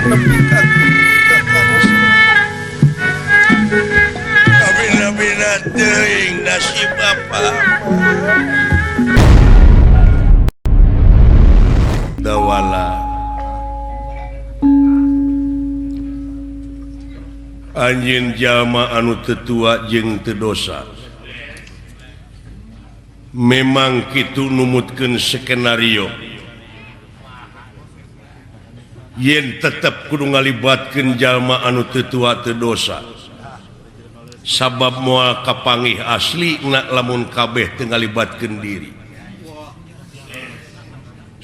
Nepi ka kitu karasa. Kabina-bina teuing nasib bapak. Dawala anjeun jalma anu teu tua jeung teu dosa. Memang kitu numutkeun skenario. Yen tetep kudu ngalibatkeun jalma anu teu tua teu dosa. Sabab moal kapanggih asli na lamun kabeh teu ngalibatkeun diri.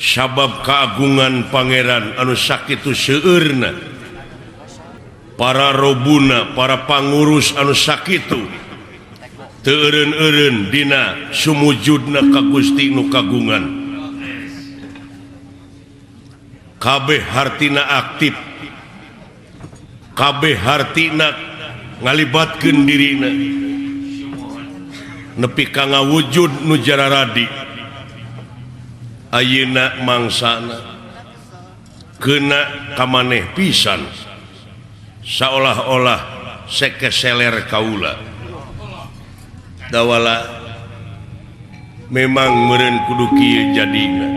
Sabab keagungan pangeran anu sakitu seueurna, para robuna, para pangurus anu sakitu teu eureun-eureun dina sumujudna ka Gusti nu kagungan. Kabeh hartina aktif, kabeh hartina ngalibatkeun dirina nepi ka ngawujud nu jararadi. Ayeuna mangsana kena ka maneh pisan seolah-olah sekeseler kaula. Dawala memang meureun kudu kieu jadina.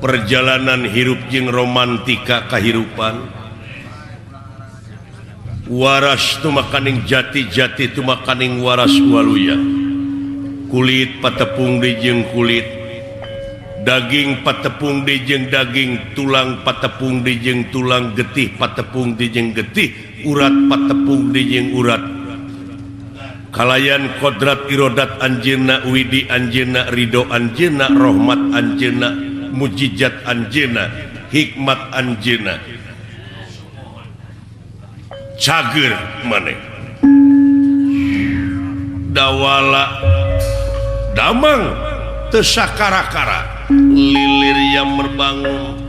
Perjalanan hirup jeung romantika kahirupan waras tumakaning jati-jati tumakaning waras waluya. Kulit patepung deui jeung kulit, daging patepung deui jeung daging, tulang patepung deui jeung tulang, getih patepung deui jeung getih, urat patepung deui jeung urat. Kalayan kodrat irodat anjeunna, widi anjeunna, ridho anjeunna, rahmat anjeunna, mujizat anjeunna, hikmat anjeunna. Cager maneh. Dawala damang teu sakara-kara lilir yang merbangun.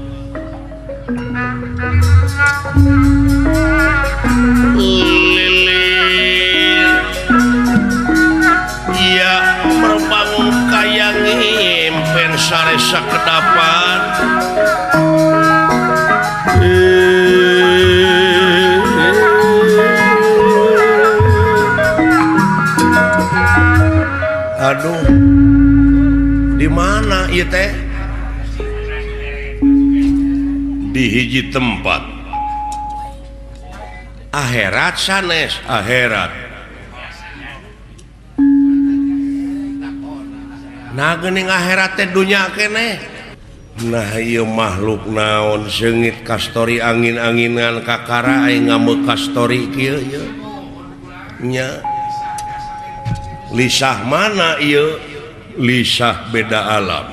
Lilir ya merbangun kaya ngimpen saresa kedapan. Aduh, di mana ieu teh? Di hiji tempat. Akhirat sanes akhirat. Nah geuning akhirat teh dunya keneh. Nah ieu makhluk naon seungit kastori angin-anginan kakara aing ngameuk kastori kieu ieu. Nya. Lisah mana ieu? Lisah beda alam.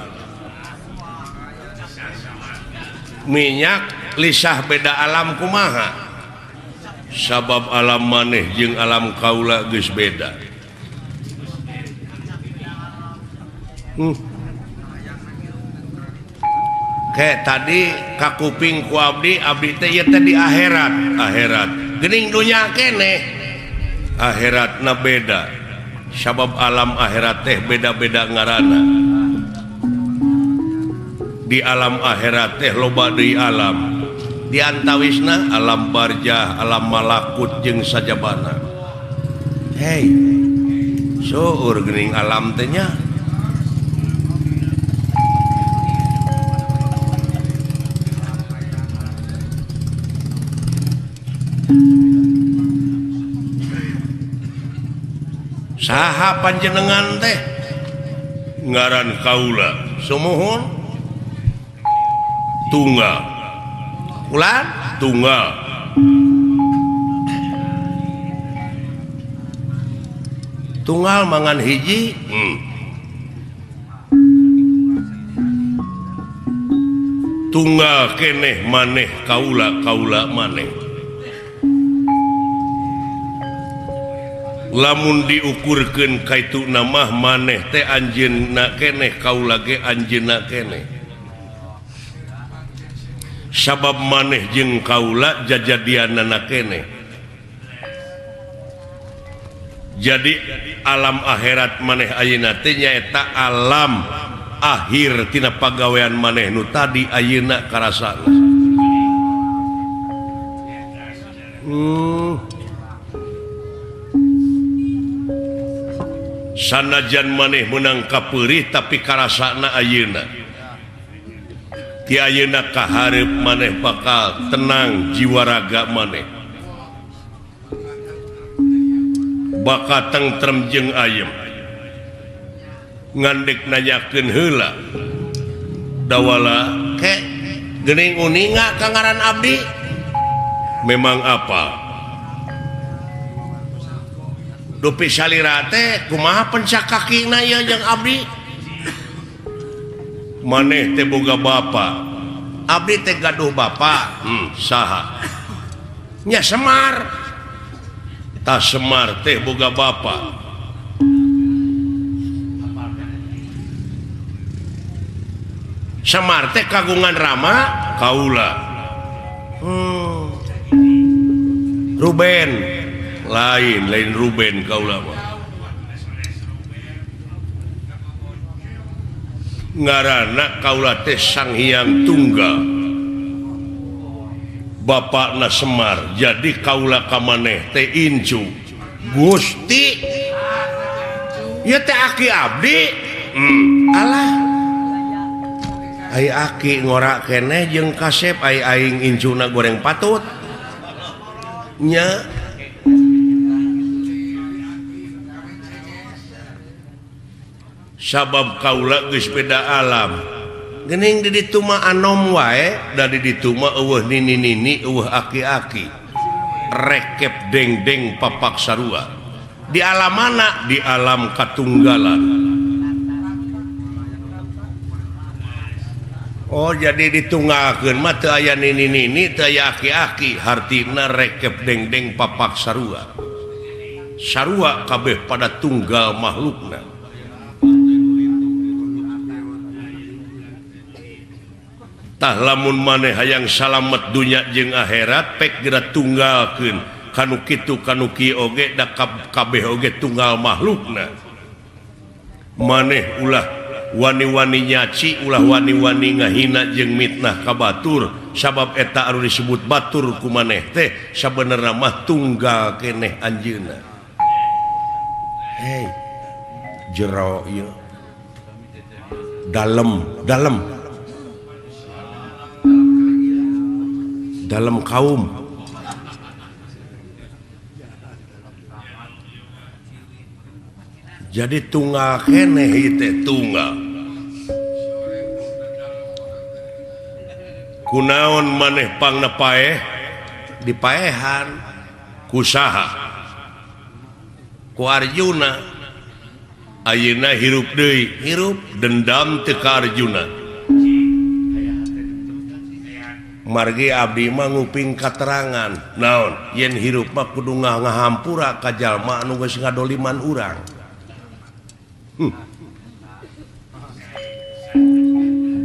Minyak lisah beda alam kumaha? Sabab alam maneh jeung alam kaula geus beda. Kayak tadi kakuping ku abdi, abdi teh ieu teh di akhirat, akhirat. Geuning dunya keneh. Akhiratna beda. Sabab alam akhirat teh beda-beda ngaranna. Di alam akhirat teh loba deui alam. Di antawisna alam barjah, alam malakut jeung sajabana. Hei, seueur geuning alam teh nya. Saha panjenengan teh? Ngaran kaula sumuhun tunggal. Ulan tunggal. Tunggal mangan hiji. Tunggal keneh maneh kaula, kaula maneh. Lamun diukurkeun kaitu namah maneh teh anjeunna keneh kaula ge anjeunna keneh. Sabab maneh jeung kaula jajadianana keneh. Jadi alam akhirat maneh ayeuna teh nyaeta alam akhir tina pagawean maneh nu tadi ayeuna karasana. Sanajan maneh menang kapeurih tapi karasana ayeuna. Ti ayeuna kahareup maneh bakal tenang jiwa raga maneh. Bakal tentrem jeung ayem. Ngandek nanyakeun heula. Dawala ke geuning uninga ka ngaran abdi. Memang apa? Dupi salira teh kumaha pencak kakina ieu jeung abdi? Maneh teh boga bapa. Abdi teh gaduh bapa. Saha? Nya Semar. Tah Semar teh boga bapa. Semar teh kagungan rama kaula. Ruben lain lain Ruben kaula mah. Ngaranna kaula teh Sang Hyang Tunggal. Bapakna Semar jadi kaula ka maneh teh incu. Gusti ieu teh aki abdi. Alah. Ai aki ngora keneh jeung kasep ai aing incuna goreng patut. Nya sabab kaula geus beda alam. Geuning di ditu mah anom wae, da di ditu mah eueuh nini-nini, eueuh aki-aki. Rekep deng-deng papak sarua. Di alam mana? Di alam katunggalan. Oh jadi ditunggalkeun mah teu aya nini-nini, teu aya aki-aki, hartina rekep deng-deng papak sarua. Sarua kabeh pada tunggal makhlukna. Tah lamun maneh hayang salamet dunya jeung akhirat pek geura tunggalkeun kanu kitu kanu kieu oge da kabeh oge tunggal makhlukna. Maneh ulah wani-wani nyaci, ulah wani-wani ngahina jeung mitnah ka batur sabab eta anu disebut batur ku maneh teh sabenerna mah tunggal keneh anjeunna. Hei jero ieu dalem dalem dalam kaum jadi tunggal keneh ieu teh tunggal. Kunaon maneh pangna paeh dipaehan ku saha? Ku Arjuna. Ayeuna hirup deui, hirup dendam teu ka Arjuna. Margi abdi mah nguping katerangan naon yen hirup mah kudu ngahampura ka jalma anu geus ngadoliman urang.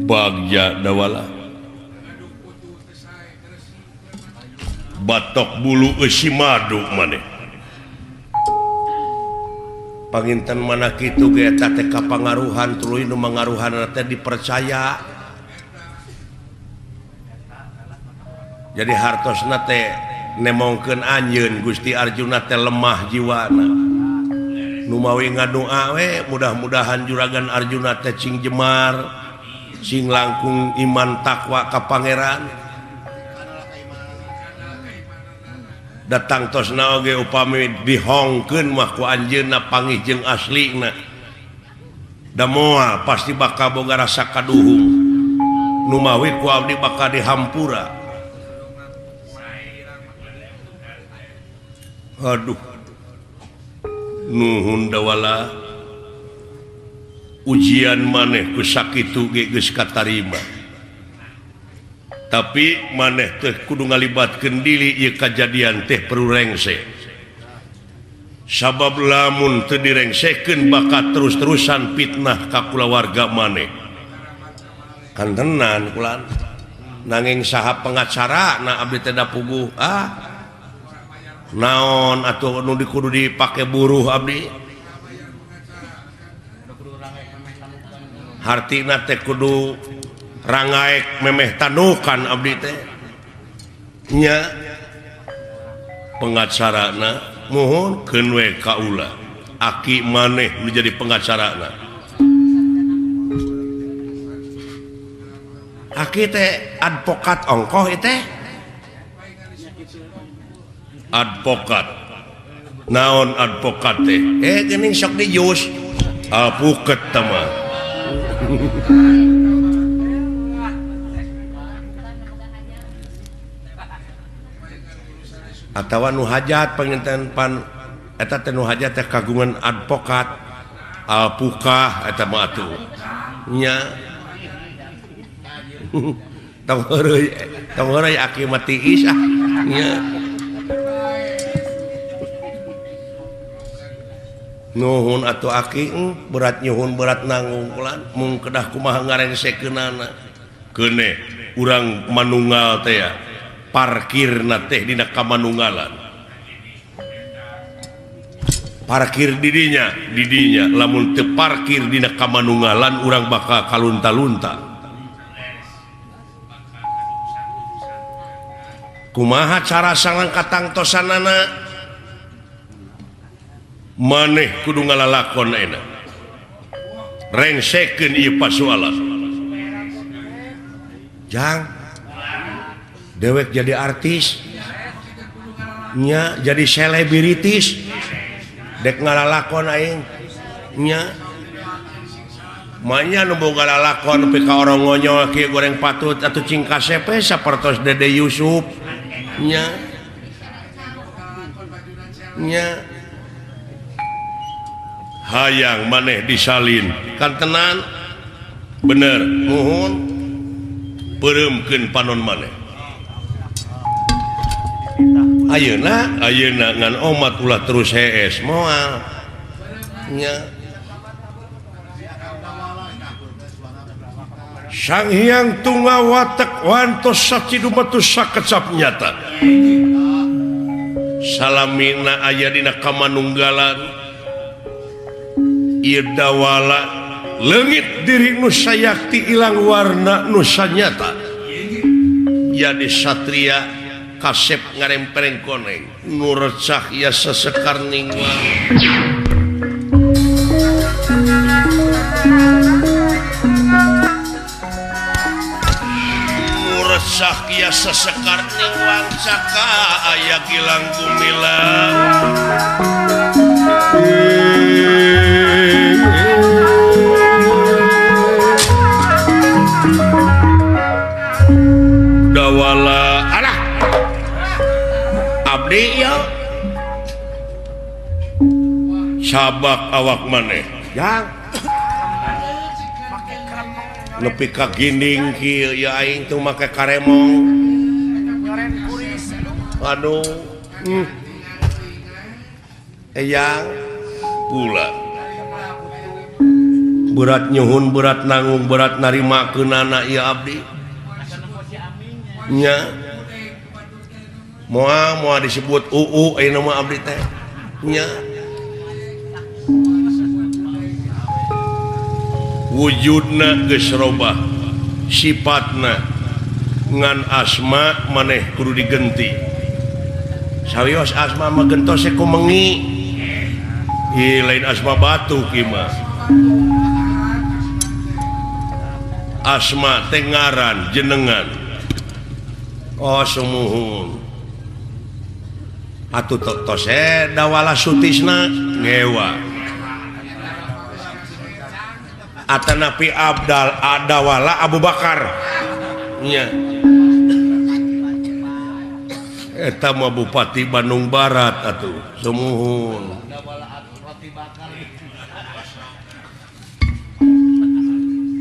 Bagja dawala batok bulu eusi madu maneh. Panginten mana kitu ge eta teh kapangaruhan tuluy nu mangaruhanna teh dipercaya. Jadi hartosna teh nemongkeun anjeun Gusti Arjuna teh lemah jiwana. Nu mawi ngadoa we mudah-mudahan juragan Arjuna teh cing jemar, sing langkung iman takwa ka pangeran. Datang tosna oge upami dihongkeun mah ku anjeunna pangih jeung aslina. Da moal pasti bakal boga rasa kaduhung. Nu mawi ku abdi bakal dihampura. Aduh nuhun dawala ujian maneh ku sakitu ge geus katarima. Tapi maneh teh kudu ngalibatkeun diri ieu kajadian teh perlu rengse. Sabab lamun teu direngsekeun bakal terus-terusan fitnah ka kulawarga maneh. Kantenan kulan nanging saha pengacara na abdi teh da puguh ah naon atuh nu dikudu dipake buruh abdi. Hartina teh kudu rangaek memeh tanukan abdi teh nya. Pengacarana mohon keun we kaula. Aki maneh nu jadi pengacarana. Aki teh advokat ongkoh ieu teh. Advokat. Naon advokat teh? Geuning sok dijus. Alpuket teh mah. Atawa nu hajat panginten pan eta teh nu hajat teh kagungan advokat alpukah eta mah atuh nya. Tong heureuy aki mah tiis ah nya. Nuhun atuh aki berat nyuhun berat nanggung kulan mung kedah kumaha ngarengsekeunana. Keuneh urang manunggal teh ya. Parkirna teh dina kamanunggalan. Parkir didinya, lamun teu parkir dina kamanunggalan urang bakal kalunta-lunta. Kumaha cara sangang katangtosanana? Maneh kudu ngalalakon ayeuna. Rengsekeun ieu pasualan. Jang dewek jadi artis nya, jadi selebritis dek ngalalakon aing nya. Manya nu boga lalakon nepi ka orang ngonyol kieu goreng patut atuh cing kasepe sapertos Dede Yusuf nya. Nya hayang maneh disalin kan tenan bener muhun peureumkeun panon maneh. Ayeuna ayeuna ngan omat ulah terus hees moal nya. Sang Hyang Tungawatek wantos sacidumetus sakecap nyata. Salamina aya dina kamanunggalan. Ieu dawala leungit diri nu sayakti ilang warna nu sanyata. Jadi satria kasep ngarempereng koneng nu recah ya sesekar ningwang. Resah ya sesekar ningwang caka aya gilang gumilang. Dawala alah abdi ya sabak awak maneh jang nepi ka ginding kieu ya aing teu make karemong aduh eyang pula berat nyuhun berat nanggung berat narimakeunana ieu abdi nya moal moal disebut uu ayeuna mah abdi teh nya. Wujudna geus robah sifatna ngan asma maneh kudu digenti. Sawios asma mah gentos ku mengi. Ih lain asma batu kieu mah. Asma teh ngaran jenengan. Oh sumuhun. Atuh tos dawala sutisna ngewa. Atanapi Abdal Adawala Abu Bakar nya. Eta mah Bupati Bandung Barat atuh sumuhun.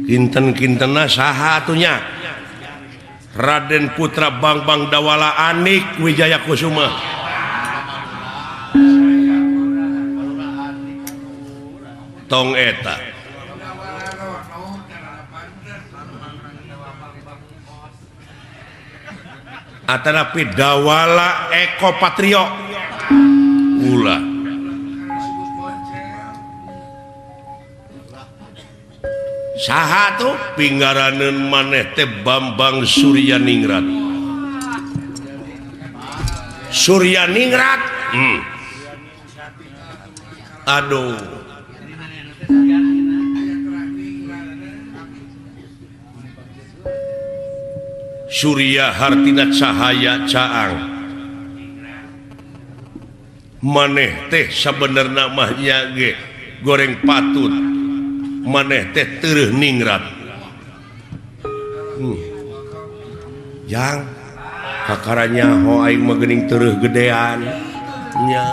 Kinten-kintenna saha atuh nya? Raden Putra Bangbang Dawala Anik Wijaya Kusuma. Tong eta atanapi Dawala Eko Patrio ulah. Saha tuh pinggaraneun maneh teh Bambang Suryaningrat. Surya Ningrat. Aduh. Surya hartina cahaya caang. Maneh teh sabenerna mah nya ge goreng patut. Maneh teh teureun ningrat. Jang kakaranya ho aing mah geuning teureun gedean. Nya.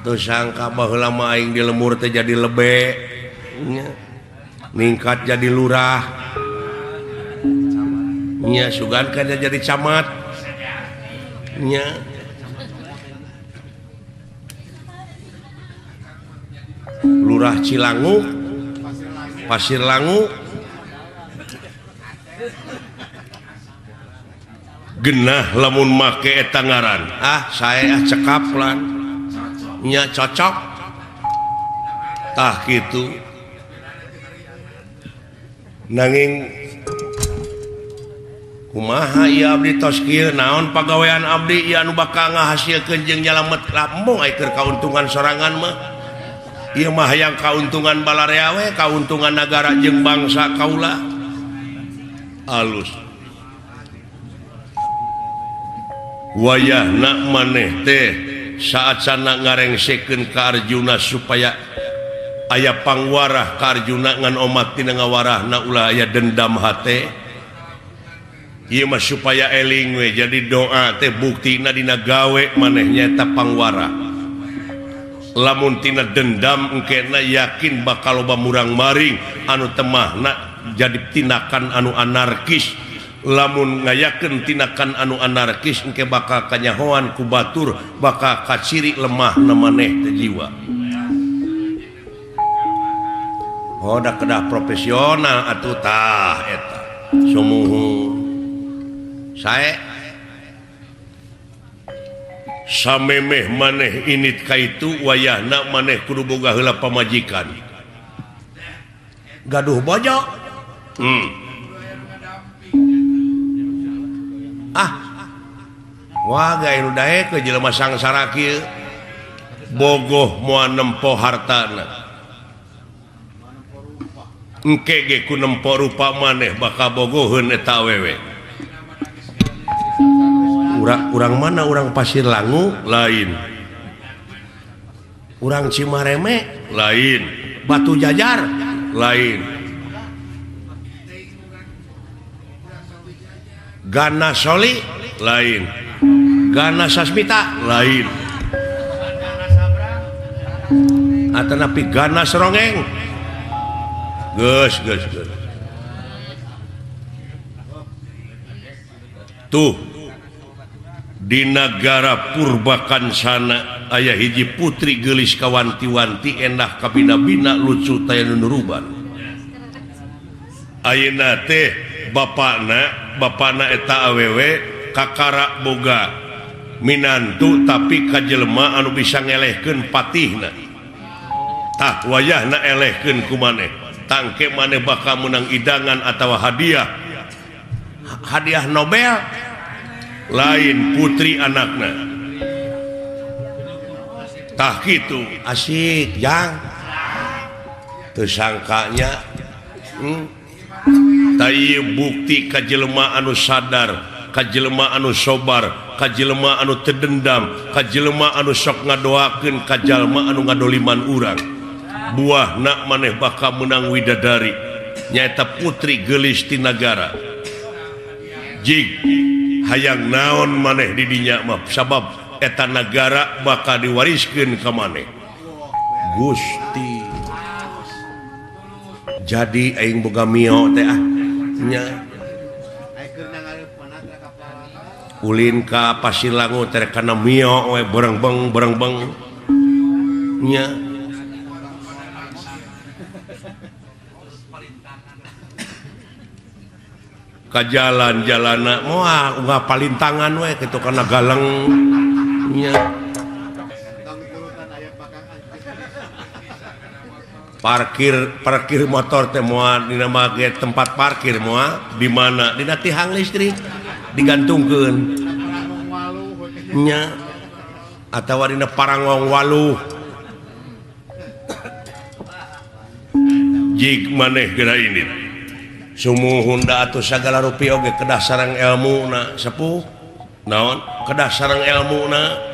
Teu sangka baheula mah aing di lemur teh jadi lebe. Nya. Ningkat jadi lurah. Nya sugan kan jadi camat. Nya. Lurah Cilangu, Pasir Langu. Genah lamun make eta ngaran. Ah, saya cekap lan. Nya cocok. Tah kitu. Nanging kumaha ieu abdi tos kieu naon pagawean abdi ieu anu bakal ngahasilkeun jeung nyalamet lambung ai keur kauntungan sorangan mah. Ieu mah hayang kauntungan balarea we, kauntungan nagara jeung bangsa kaula. Alus. Wayahna maneh teh saat sana ngarengsekeun ka Arjuna supaya aya pangwarah ka Arjuna ngan omat tina ngawarahna ulah aya dendam hate. Ieu mah supaya eling we jadi doa teh buktina dina gawe maneh nyaeta pangwarah. Lamun tina dendam engkena yakin bakal loba murang-maring anu temahna jadi tindakan anu anarkis. Lamun ngayakeun tindakan anu anarkis engke bakal kanyahoan ku batur bakal kaciri lemahna maneh teh jiwa. Oh da kedah profesional atuh tah eta. Sumuhun. Sae samemeh maneh init ka itu wayahna maneh kudu boga heula pamajikan. Gaduh bojo. Ah. Wah gae nu daek ke jelema sangsara kieu. Bogoh moal nempo hartana. Engke ge ku nempo rupa maneh bakal bogoheun eta awewe. Urang mana urang Pasir Langu lain. Urang Cimareme lain. Batu Jajar lain. Gana Soli lain. Gana Sasmita lain. Atanapi Gana Serongeng. Geus geus geus. Tuh di nagara Purbakansana aya hiji putri geulis kawanti-wanti endah kabina-bina lucu taya nu nuruban. Ayeuna teh bapana eta awewe kakara boga minantu tapi ka jelema anu bisa ngelehkeun patihna. Tah wayahna elehkeun ku maneh. Tangke maneh bakal menang idangan atawa hadiah. Hadiah Nobel lain putri anakna. Tah kitu asik jang. Teu sangkanya tah ieu bukti ka jelema anu sadar, ka jelema anu sobar, ka jelema anu teu dendam, ka jelema anu sok ngadoakeun ka jalma anu ngadoliman urang. Buahna maneh bakal menang widadari nyaeta putri geulis ti nagara. Jig hayang naon maneh di dinya mah sabab eta nagara bakal diwariskeun ka maneh. Gusti. Jadi aing boga mio teh ah nya. Ulin ka Pasir Langu teh kana mio we berengbeng berengbeng nya. Ka jalan-jalana moal unggah palintangan we kitu kana galeng nya. Parkir parkir motor teh moal dina make tempat parkir moal di mana dina tihang listrik digantungkeun nya atawa dina parangong waluh jig maneh geura indit sumuhun da atuh sagala rupi oge kedah sareng elmuna sepuh naon kedah sareng elmuna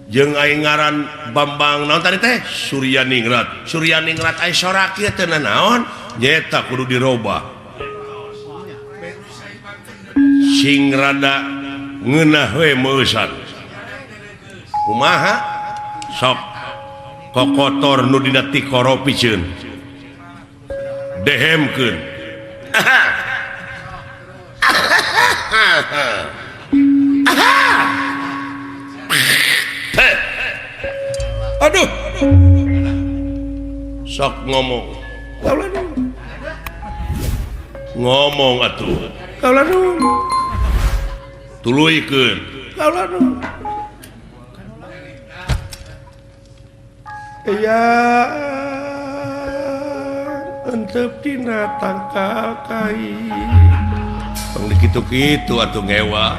jeung aing ngaran Bambang naon tadi teh Suryaningrat Suryaningrat ai sorak ieu teh naon nyaeta kudu dirobah sing rada ngeunah we meusan kumaha sok kokotor nu dina tikoro piceun dehemkeun aduh sok ngomong ngomong atuh tuluykeun ya entep dina tangkal kai tong dikitu-kitu atuh ngewa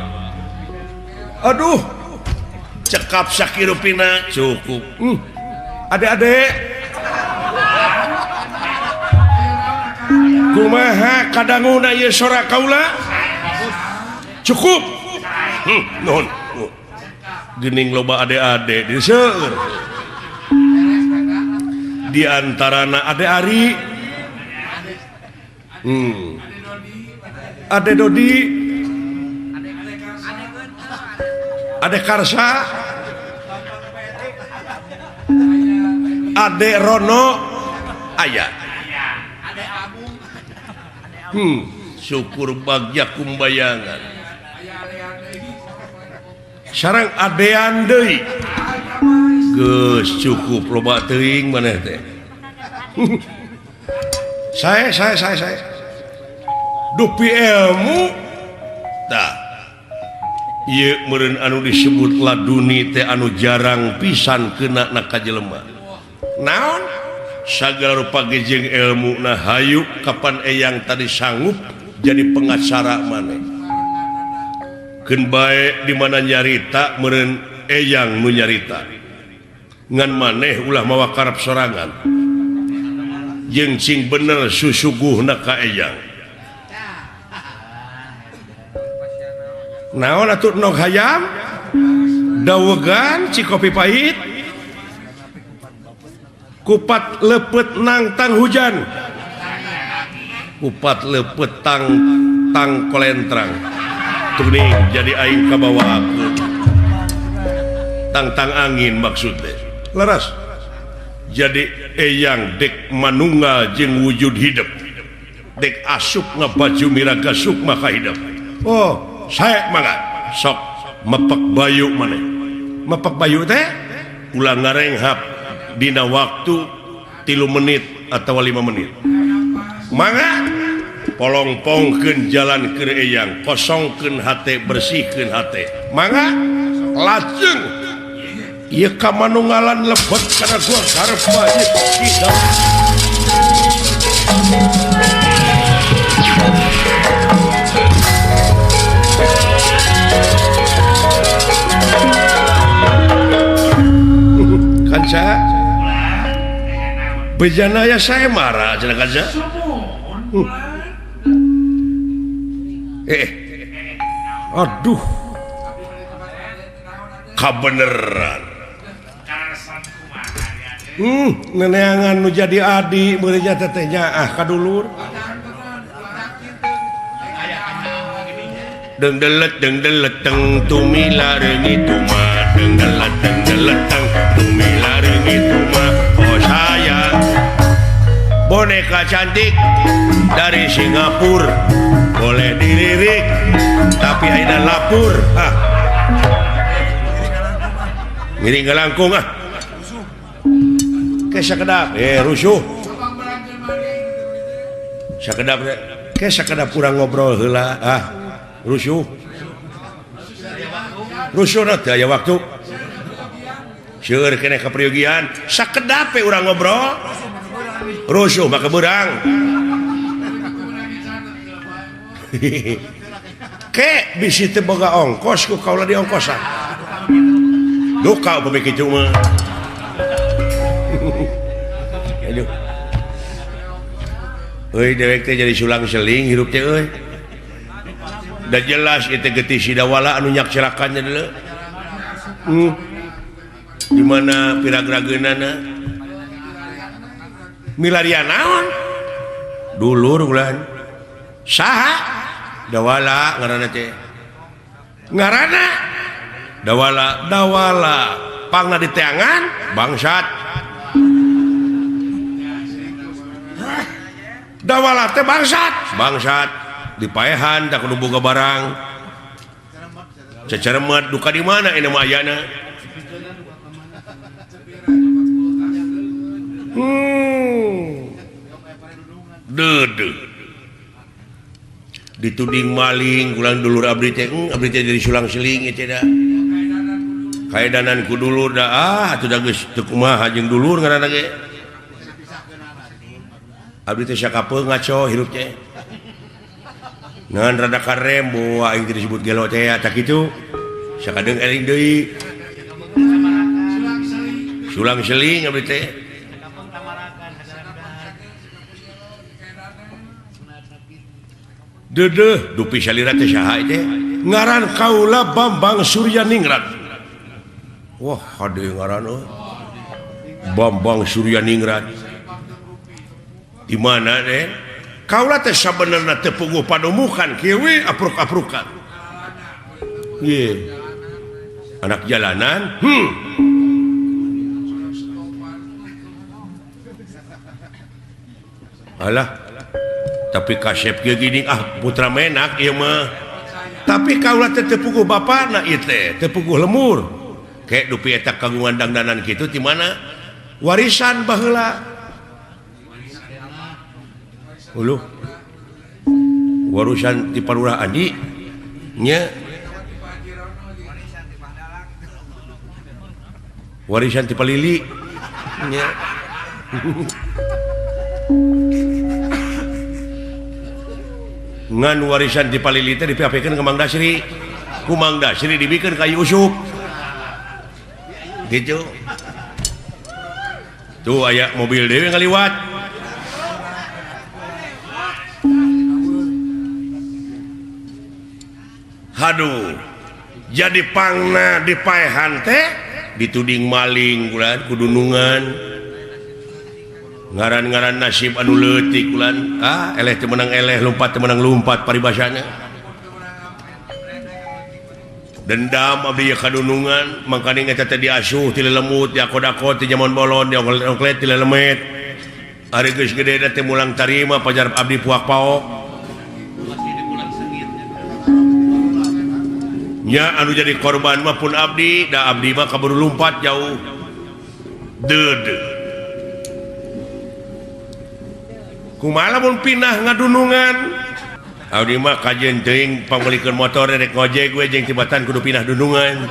aduh cekap sakirupina cukup. Adek-adek kumaha kadanguna ieu sora kaula cukup. Nuhun geuning loba adek-adek di seueur di antarana ade Ari, ade Dodi, ade Karsa, ade Rono aya. Syukur bagja kumbayangan sareng adean deui. Geus cukup loba teuing maneh teh. Saya dupi ilmu tah ieu meureun anu disebut laduni teh anu jarang pisan kena na ka jelema. Naon sagala rupa ge jeung ilmu na hayu kapan eyang tadi sanggup jadi pengacara maneh. Keun bae di mana nyarita meureun eyang nu nyarita. Ngan maneh ulah mawa karep sorangan. Jeung cing bener susuguhna ka eyang. Naon atuh nog hayam dawegan cikopi pahit kupat lepet nangtang hujan kupat lepet tang tang kolentrang tuning jadi aing kabawa aku tang-tang angin maksudnya leras jadi eyang dek manunggal jeung wujud hidup dek asup ngabaju miraga sukma ka hidup. Oh saya mangga sok mepak bayu maneh mepak bayu teh ulah ngarenghap dina waktu 3 menit atau 5 menit mangga polongpongkeun jalan keur eyang kosongkeun hate bersihkeun hate mangga lajeng ieu ka manunggalan lebet kana gua garep bae tidak. Kanca bejana ya saya marah cenah kanca. Aduh kabeneran. Neneangan nu jadi adi meureun teteh nyaah ka dulur. Deng delet teng tumila reungi tuma deng delet teng tumila reungi tuma. Oh sayang boneka cantik dari Singapura boleh dilirik tapi ayeuna lapur. Ah ngiring ngalangkung ah ke sakedap rusuh sakedap ke sakedap kurang ngobrol heula ah rusuh rusuh na teu aya waktu Seueur keneh kapriogian sakedape urang ngobrol rusuh maka beurang. Ke bisi teu boga ongkos ku kaula diongkosan. Duka upami kitu mah. Aduh. Euy dewek teh jadi sulang seling hirup teh euy. Da jelas ieu teh getih sidawala anu nyak celakannya deuleu. Di mana piragrageunana? Milarian naon? Dulur ulan. Saha? Dawala ngaranna teh. Ngaranna Dawala, Dawala. Pangna diteangan bangsat. Dawala teh bangsat, bangsat dipaehan tak kudu boga barang. Ceceremet duka di mana ini mah ayana? Dede. Dituding maling ulang dulur abdi teh, abdi teh jadi sulang seling ieu teh da. Kaedanan ku dulur da ah atuh da geus teu kumaha jeung dulur ngaranna ge. Abdi teh sakapeung ngaco hirup teh. Ngan rada karem boa aing teh disebut gelo teh tah kitu. Sakadeung eling deui. Sulang seling abdi teh. Dedeh dupi salira teh saha teh ngaran kaula Bambang Suryaningrat. Wah hade ngaran euy. Bambang Suryaningrat. Di mana teh? Kaula teh sabenerna teu puguh padumukan kieu we apruk-aprukan. Ye. Anak jalanan. Alah. Tapi kasep kieu gini ah putra menak ieu mah. Tapi kaula teh teu puguh bapana ieu teh, teu puguh lemur. Kayak dupi eta kagungan dangdanan kitu ti mana? Warisan baheula. Uluh. Warisan ti Parurah Andi nya. Warisan ti Palili nya. Ngan warisan di Palili teh dipiapikeun ka Mang Dasri. Ku Mang Dasri dibikeun ka Yusuf. Gitu. Tuh aya mobil deui ngaliwat. Haduh. Jadi pangna dipaehan teh dituding maling ulan kudunungan. Ngaran-ngaran nasib anu leutik ulan ah eleh teu meunang eleh lompat teu meunang lompat paribasana. Dendam abdi kadunungan mangkaning eta teh diasuh ti lelemut diakod-akod ti jaman bolon diongklet ti lelemet. Ari geus gede teh mulang tarima pajar abdi puak paok. Nya anu jadi korban mah pun abdi da abdi mah kaburu lumpat jauh. Deudeuh. Kumaha lamun pindah ngadunungan? Abdi mah kajeun teuing pangmeulikeun motor rek ngojek we jeung tibatan kudu pindah dunungan.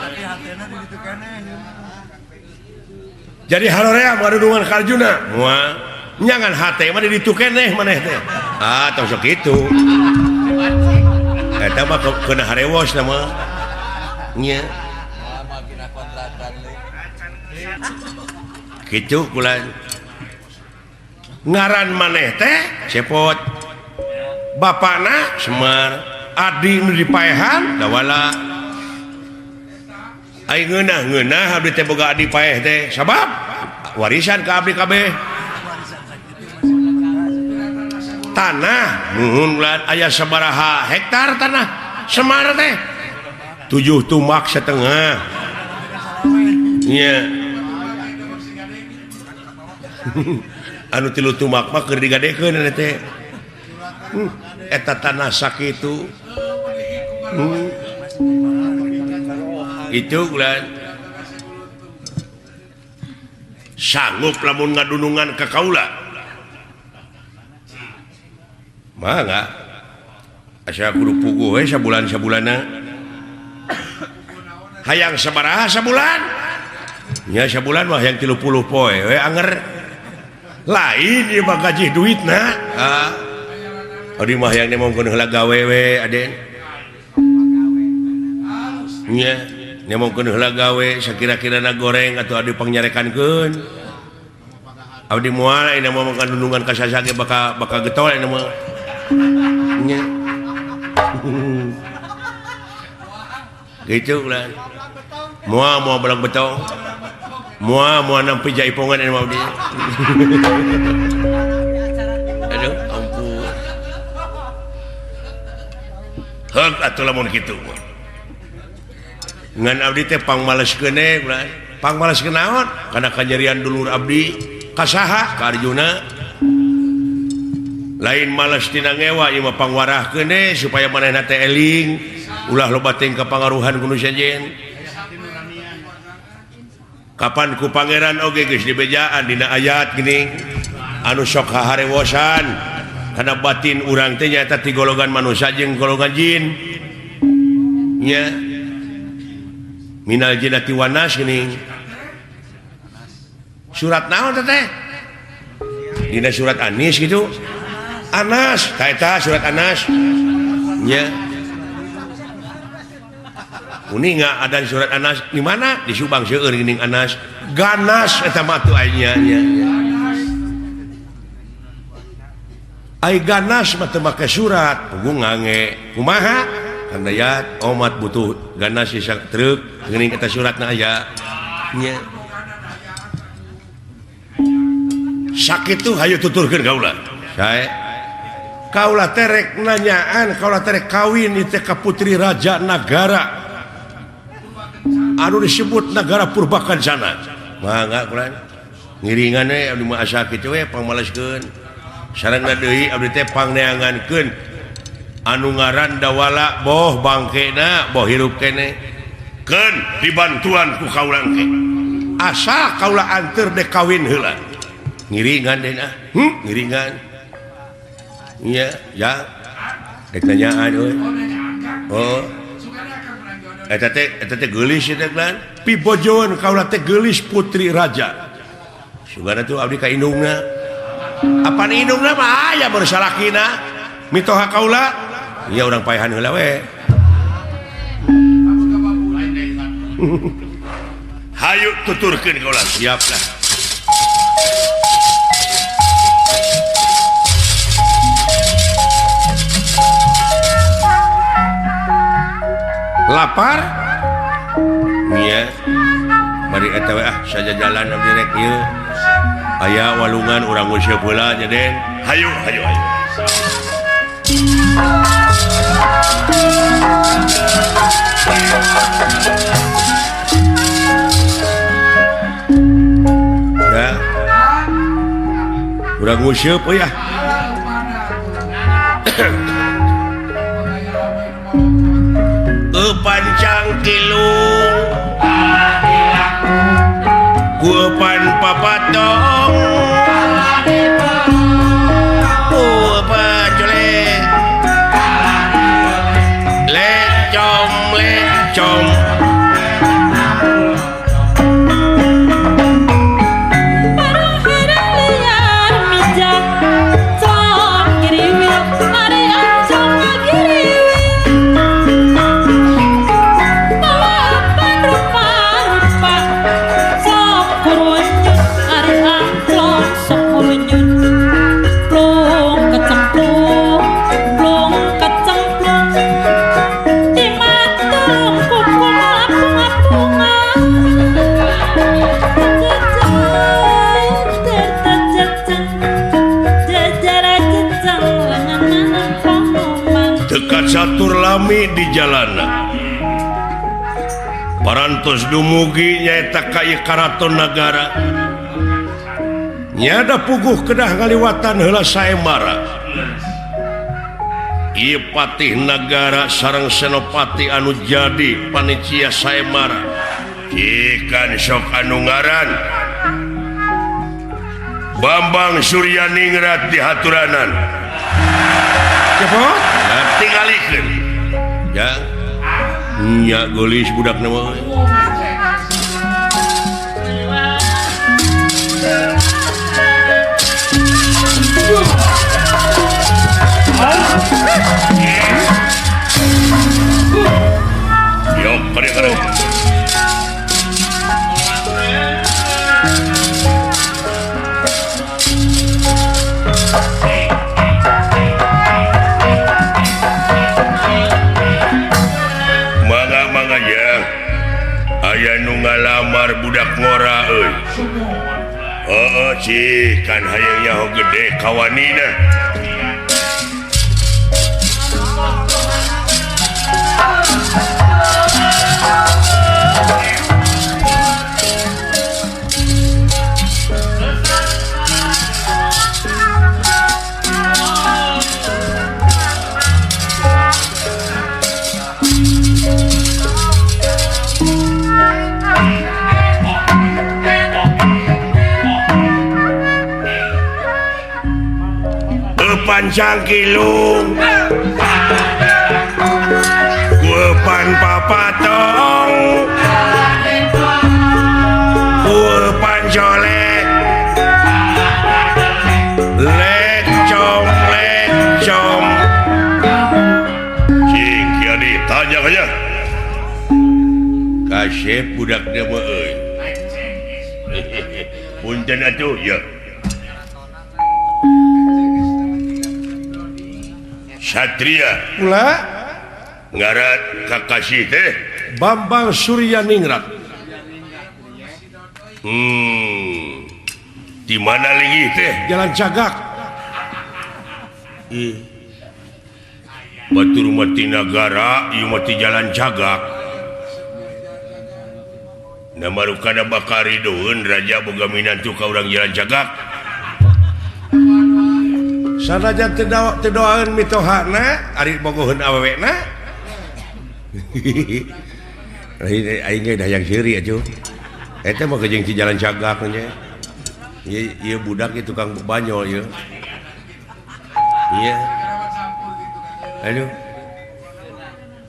Jadi haroream ngadunungan ka Arjuna. Moal nyangan hate mah di ditu keneh maneh teh. Ah tong sok kitu. Eta mah keuna harewos na mah. Nya. Kitu kula. Ngaran maneh teh Cepot. Bapana Semar, adi nu dipaehan Dawala. Ai ngeunah-ngeunah abdi teh boga adi paeh teh sabab warisan ka abdi kabeh. Tanah nuhun ulan aya sabaraha hektar tanah Semar teh 7 tumak setengah. Nya. Anu 3 tumak mah keur digadekeun eta teh. Eta tanah sakitu. Itu ulan. Sanggup lamun ngadunungan ka kaula. Mangga. Asa kudu puguh we sabulan-sabulanna. Hayang sabaraha sabulan? Nya sabulan mah yang 30 poe we anger. Lain ieu mah gaji duitna. Ah. Abdi mah yang nemongkeun heula gawe we Aden. Nya nemongkeun heula gawe sakira-kirana goreng atuh abdi pangnyarekankeun. Abdi moal ayeuna mah makan dundungan ka sasage bakal bakal getol ayeuna mah. Nya. Gitu lah. Moal moal belang betong. Moal moal nampi jaipongan ayeuna mah abdi. Aduh, ampun. Heug atuh lamun kitu mah. Ngan abdi teh pangmaleskeun we ulah. Pangmaleskeun naon? Kana kanyerian dulur abdi ka saha? Ka Arjuna. Lain males tina ngewa ieu mah pangwarahkeun we supaya manehna teh eling, ulah loba teuing kapangaruhan ku nu sejen. Kapan ku pangeran oge geus dibejaan dina ayat geuning anu sok haharewosan kana batin urang teh nyaeta ti golongan manusia jeung golongan jin. Nya minal jinnati wan nas geuning. Surat naon teh? Dina surat Anis gitu. Anas, ka eta surat Anas. Nya. Uninga ada surat Anas di mana? Di Subang seueur geuning Anas. Ganas eta mah atuh aya nya. Ai ganas mah teu make surat, puguh ngange. Kumaha? Kang Dayat omat butuh ganas sisa truk geuning eta suratna aya. Nya. Sakitu hayu tuturkeun kaula. Sae. Kaula terek nanyaan, kaula terek kawin ieu teh ka putri raja nagara. Anu disebut negara Purbakancana. Mangga kula. Ngiringan we abdi mah asa kitu we pangmaleskeun. Sarengna deui abdi teh pangneangankeun anu ngaran dawala boh bangkena boh hirup keneh. Keun dibantuan ku kaula engke. Asa kaula anteur dek kawin heula. Ngiringan deui ah. Ngiringan. Iya, ya. Dek nanyaan euy. Oh. Eta teh geulis eta kan. Pibojoeun kaula teh geulis putri raja. Sugana tuh abdi ka indungna. Apan indungna mah aya baru salakina. Mitoha kaula? Iya urang paehan heula we. Hayu tuturkeun kaula, siap lah. Lapar? Iya. Bari eta we ah sajajalan abdi rek ieu. Aya walungan urang nguseup heula nya Den. Hayu hayu hayu. Ya. Urang nguseup euy ah. Pancang kilung kupan papatong kupan colek lecom lecom catur lami di jalana parantos dumugi nyaeta ka ieu karaton nagara nyada puguh kedah ngaliwatan heula saembara ieu patih nagara sareng senopati anu jadi panitia saembara ikan sok anu ngaran Bambang Suryaningrat di haturanan cepot tinggalikeun ya nya geulis budak na mah. Kade kade. Mangga-mangga ya. Aya nu ngalamar budak ngora euy. Heeh, cih, kan hayang nyaho gede kawanina. Pancang kilung kuepan papatong kuepan colek lecom lecom cing kieu ditanya aja kasep budak dia mah euy punten atuh ya. Satria pula ngaran kakasih teh Bambang Surya Ningrat. Di mana linggih teh? Jalan Cagak. Ih. Batur mati nagara, ieu mati Jalan Cagak. Na marukana bakari doeun raja boga minantu ka urang Jalan Cagak. Sanajan teu doaeun mitohana ari bogoheun awewena. Aing ge hayang seuri atuh. Eta mah jeung ti Jalan Cagak nya. Ieu ieu budak ieu tukang banyol ieu. Iya. Aduh.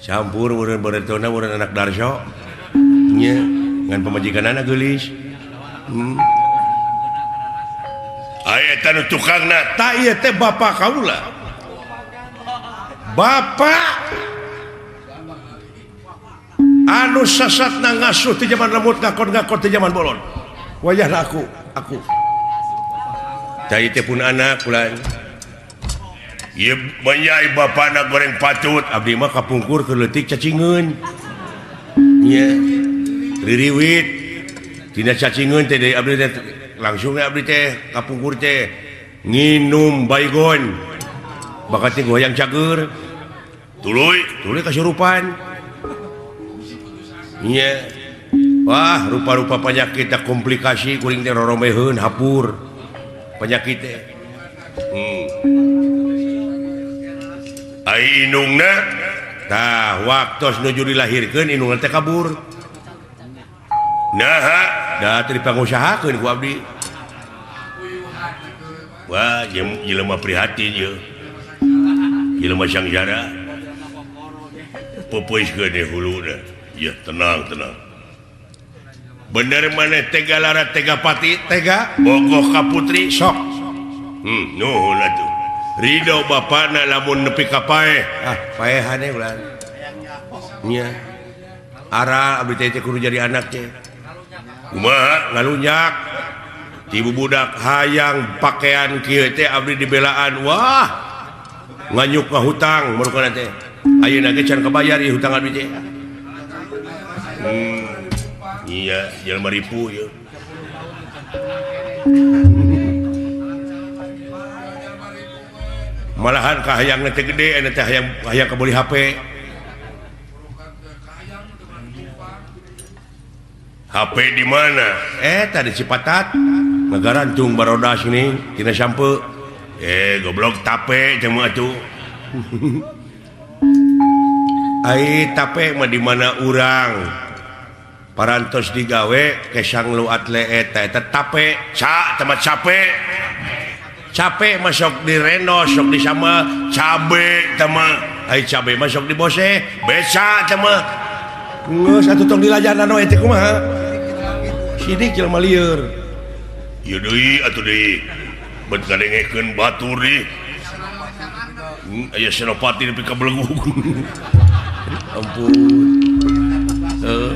Campur urang baretona urang anak Darso. Nya ngan pamajikanana geulis. Aya tanu tukangna ta ieu teh bapa kaula. Bapa anu sasatna ngasuh ti jaman lemut ngakon-ngakon ti jaman bolon. Wayahna aku. Ta ieu teh pun anak ulah. Ieu banyai bapana goreng patut abdi mah kapungkur keur leutik cacingeun. Nya ririwit tina cacingeun teh deui abdi teh langsung abdi teh kapungkur teh nginum baygon bakat teh goyang cager tuluy tuluy kasurupan nya. Wah rupa-rupa penyakit teh komplikasi kuring teh roromeheun hapur penyakit teh. Ai indungna tah waktos nuju dilahirkeun indungna teh kabur. Naha da teu dipangusahakeun ku abdi. Wah, jelema prihatin ieu. Jelema sangsara. Peupeuskeun we huluna. Ya, tenang, tenang. Bener maneh tega lara tega pati tega bogoh ka putri sok. Nuhun atuh. Ridho bapana lamun nepi ka paeh. Ah, paehane ulah. Nya. Ara abdi teh kudu jadi anak teh. Kumaha ngalunyak ti budak hayang pakaian kieu teh abdi dibelaan. Wah, nganyuk ka hutang marukana teh. Ayeuna ge can kabayar ieu hutang abdi teh. Iya, jelema ripu ieu. Malahan ka hayangna teh gede, eta teh hayang kabeli HP. HP di mana? Tadi Cipatat. Ngagarantung barodas ini tina sampe. Goblok tape teh mah atuh. Ai tape mah di mana urang? Parantos digawe kesang lu atle eta eta tape, ca tempat capek. Capek masuk di reno, sok di sama cabe teh mah. Ai cabe masuk di bose, beca teh mah. Geus atuh tong dilajanan we teh kumaha. Sidik jelema lieur. Ieu deui atuh deui. Bet ngadengekeun batur deui. Aya Senopati nepi ka belegug. Ampun. Heeh.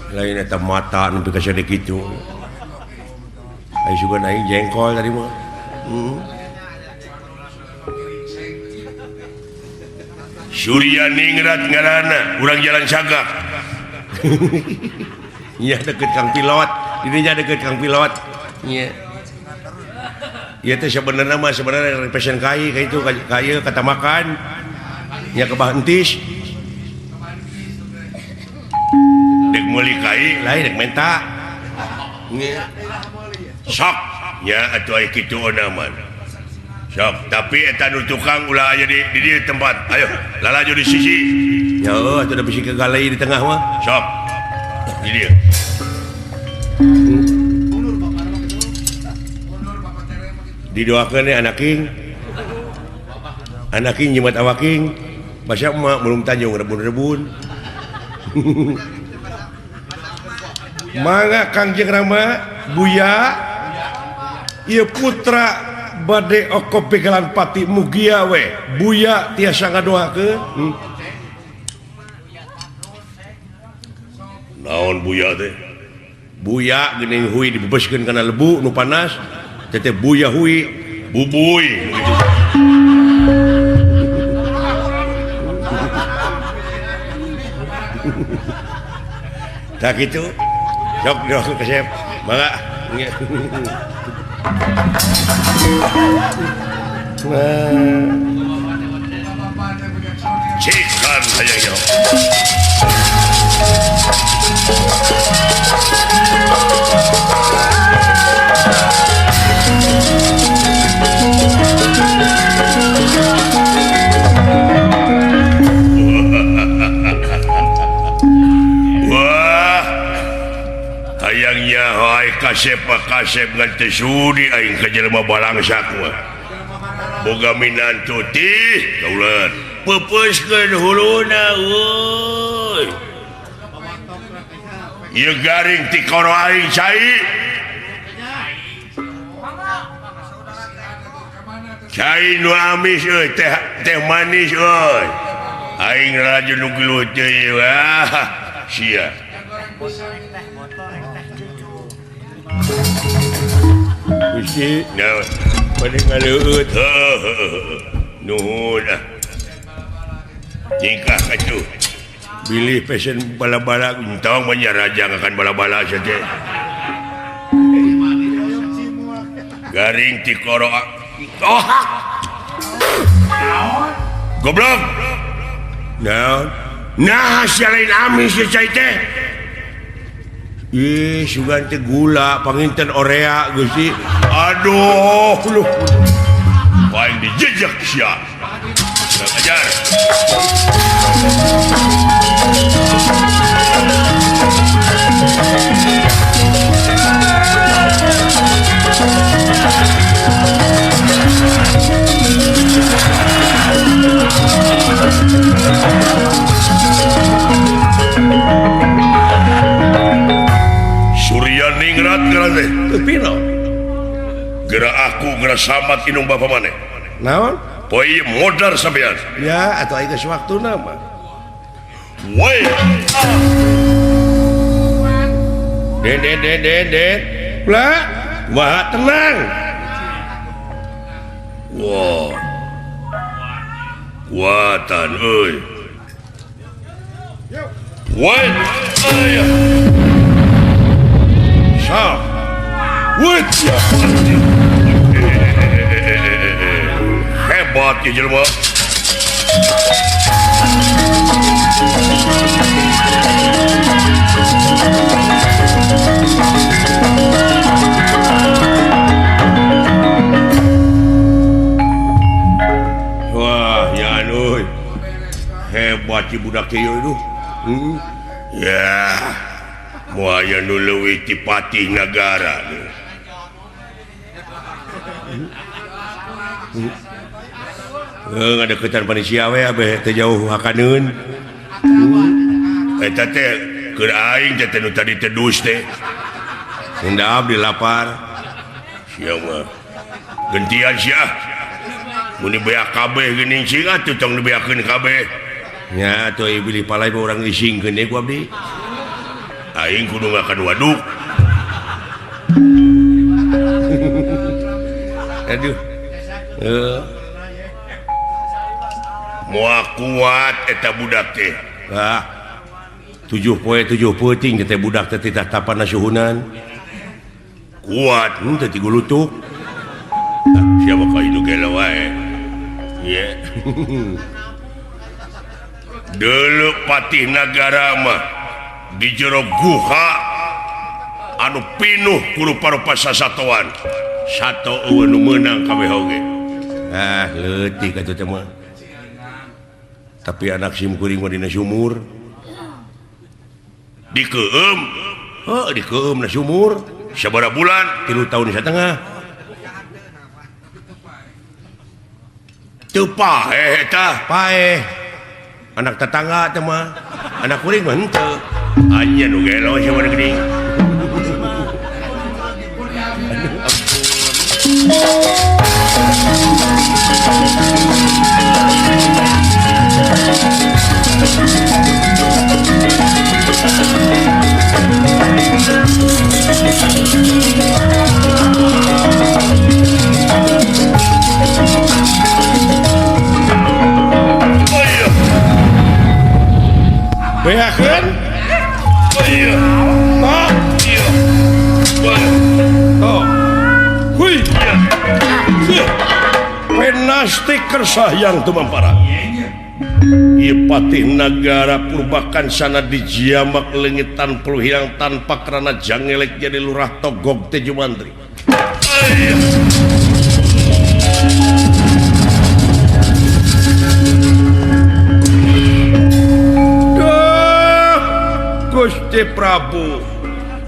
Lain eta mata nepi ka sadek kitu. Ai sugan aing jengkol tadi mah. Surya Ningrat ngaranna, urang jalan cagak. Nya deket Kang Pilot, dirinya deket Kang Pilot. Nya. Ieu teh sebenarnya mah sebenarnya pesen kai ka itu ka ieu kata makan. Nya kebah entis. Dek meuli kai lain dek menta. Nya. Sok nya atuh aya kitu mah. Sok, tapi eta nu tukang ulah aya di dieu tempat. Ayo, lalajo di sisi. Ya heuh atuh da bisi kegalei di tengah mah. Sok. Di dieu. Didoakeun we anak king. Anak king jimat awaking. Basa emak belum tanjung rebun-rebun. Mangga Kangjeng Rama Buya ieu putra bade okop begalan pati mugia we Buya tiasa ngadoakeun. Naon Buya teh? Buya geuning hui dibebeskeun kana lebu nu panas teh Buya hui bubuy gitu. Tak gitu. Sok doakeun kasep. Mangga. Cikan hayang nyaho. Wah, hayang nyaho ai kasep kasep ngan teu sudi aing ka jelema balangsak mah. Boga minantu tih kaulan. Peupeuskeun huluna euy. Ieu garing ti kono aing cai. Cai nu amis euy, teh manis euy. Aing laju nu gelut teh wah sia. Gusti, naon? Bade ngaleueut. Heuh. Nuhun ah. Tingkah katuh. Bilih pesen bala-bala entong mah nya raja ngakan bala-bala sia teh. Garing ti koro. Oh. Goblok. Naon? Nah, sia lain amis sia cai teh. Ih, sugan teh gula panginten orea Gusti. Aduh, lu. Paling dijejak sia. Kurang ajar. Surya Ningrat ngaran teh. Teu piro? Geura aku geura samat inung bapa maneh. Naon? Poe ieu modar sampean. Ya, atuh aya geus waktuna mah. Woi. Den den den den den. Lah, wah tenang. Wah. Kuatan euy. Woi. Aya. Sa. Woi. Hebat ya jelema. Wah, ya euy. Hebat si budak ieu aduh. Ya. Moal aya nu leuwih ti patih nagara. Ngadeukeutan panitia we abeh teu jauh hakaneun. Eta teh keur aing teh nu tadi teh dus teh. Henteu abdi lapar. Sia mah. Gentian sia. Mun dibeak kabeh geuning cing atuh tong dibeakeun kabeh. Nya atuh ieu bilih palai mah urang isingkeun deui ku abdi. Aing kudu ngakan waduk. Aduh. Moal kuat eta budak teh. Ah. 7 poe 7 peuting teh budak teh titah tapana suhunan. Kuat henteu ti gulutuk. Siapa ka itu gelo wae. Ye. Deuleu Patih Nagara mah di jero guha anu pinuh ku rupa-rupa sasatoan. Sato eueuh nu meunang kabeh oge. Ah, leutik atuh teh mah. Tapi anak sim kuring mah dina sumur. Dikeum. Heuh, dikeum na sumur. Sabaraha bulan? 3 tahun setengah. Teu paeh eta, paeh. Anak tetangga teh mah. Anak kuring mah henteu. Anya nu gelo sia mah geuning. Beakeun? Iya. Tok. Iya. Tok. Hui. Iya. Penasti kersah yang tumampara. Ieu Patih Nagara Purbakansana dijiamak leungit tanpa hilang tanpa kerana jangelek jadi lurah Togog Tejo Mantri. Duh, Gusti Prabu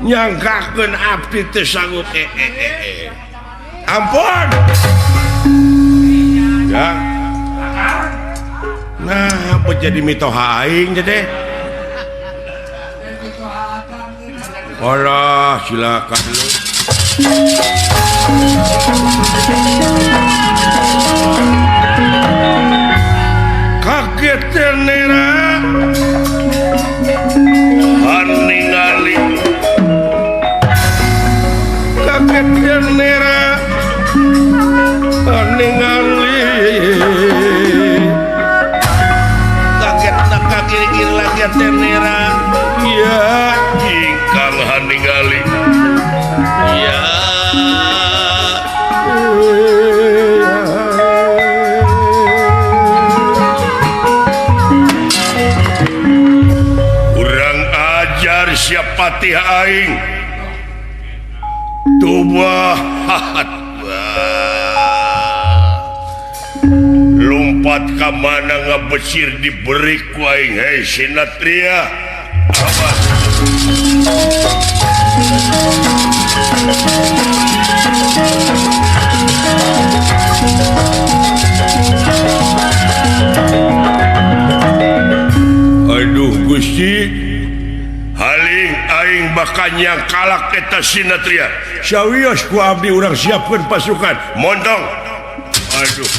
nyangkakeun abdi teu sanggup. Ampun. Ya. Nah, apa jadi mitoha aing teh? Alah, silakan lu. Kaget nera. Haningali. Kaget nera. Haningali. Kaget nak kiri-kiri lagi tenera. Iya, ingkang haningali. Iya. Kurang ajar siap patih aing. Tubah. Lompat ka mana ngabesir diberi ku aing hei Sinatria. Awas. Aduh Gusti, haling aing bakal nyangkalak eta Sinatria. Sawios ku abdi urang siapkeun pasukan. Montong. Aduh.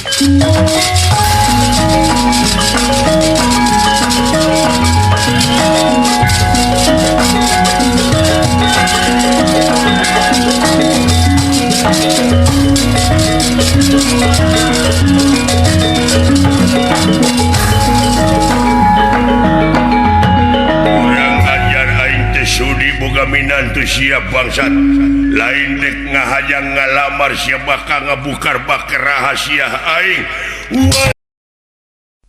Urang ajar aing teh sudi boga minantu siap bangsat. Lain dek ngahajang ngalamar siap bakal ngabukar bakal rahasia aing.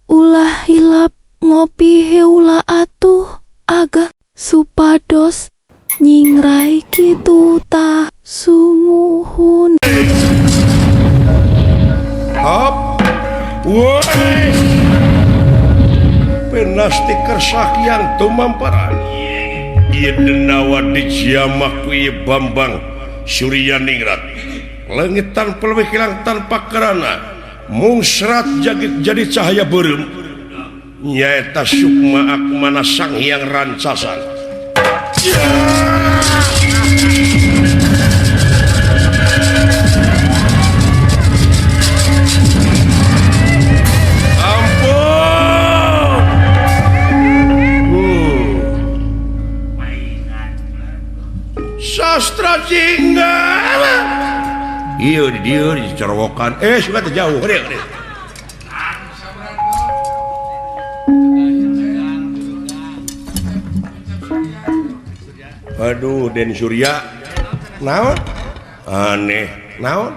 Ulah hilap ngopi heula atuh agak supados nyingrai kitu tah sumuhun. Hop. Woi. Penasti kersakian tumamparan. Ieu denawa dijiamak ku ieu Bambang Suryaningrat. Leungit tanpa leuwih hilang tanpa kerana. Mungsrat jadi cahaya beureum. Nyaeta Sukma Akmana Sang Hyang Rancasan. Ampun. Sastra jingga. Ieu di dieu dicorowokan. Suka teh jauh. Reuh. Aduh, Den Surya. Naon? Aneh. Naon?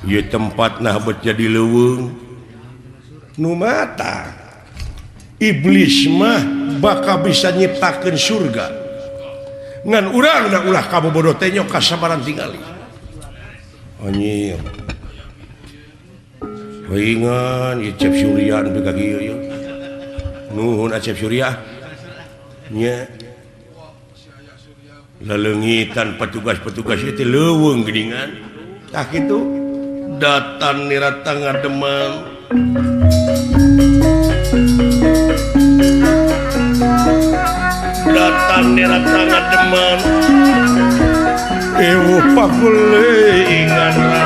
Ieu tempat nah bet jadi leuweung. Nu mata. Iblis mah bakal bisa nyiptakeun surga. Ngan urang da ulah kabobodo teh nyok kasabaran tingali. Anjir. Hoingan ieu Cep Surya nu ka kieu ieu. Nuhun Acep Surya. Nya. Lelengitan petugas-petugas itu leuweung geuningan. Tah kitu datan nirata ngademang. Datan nirata ngademang. Ewuh pakuleingan rana.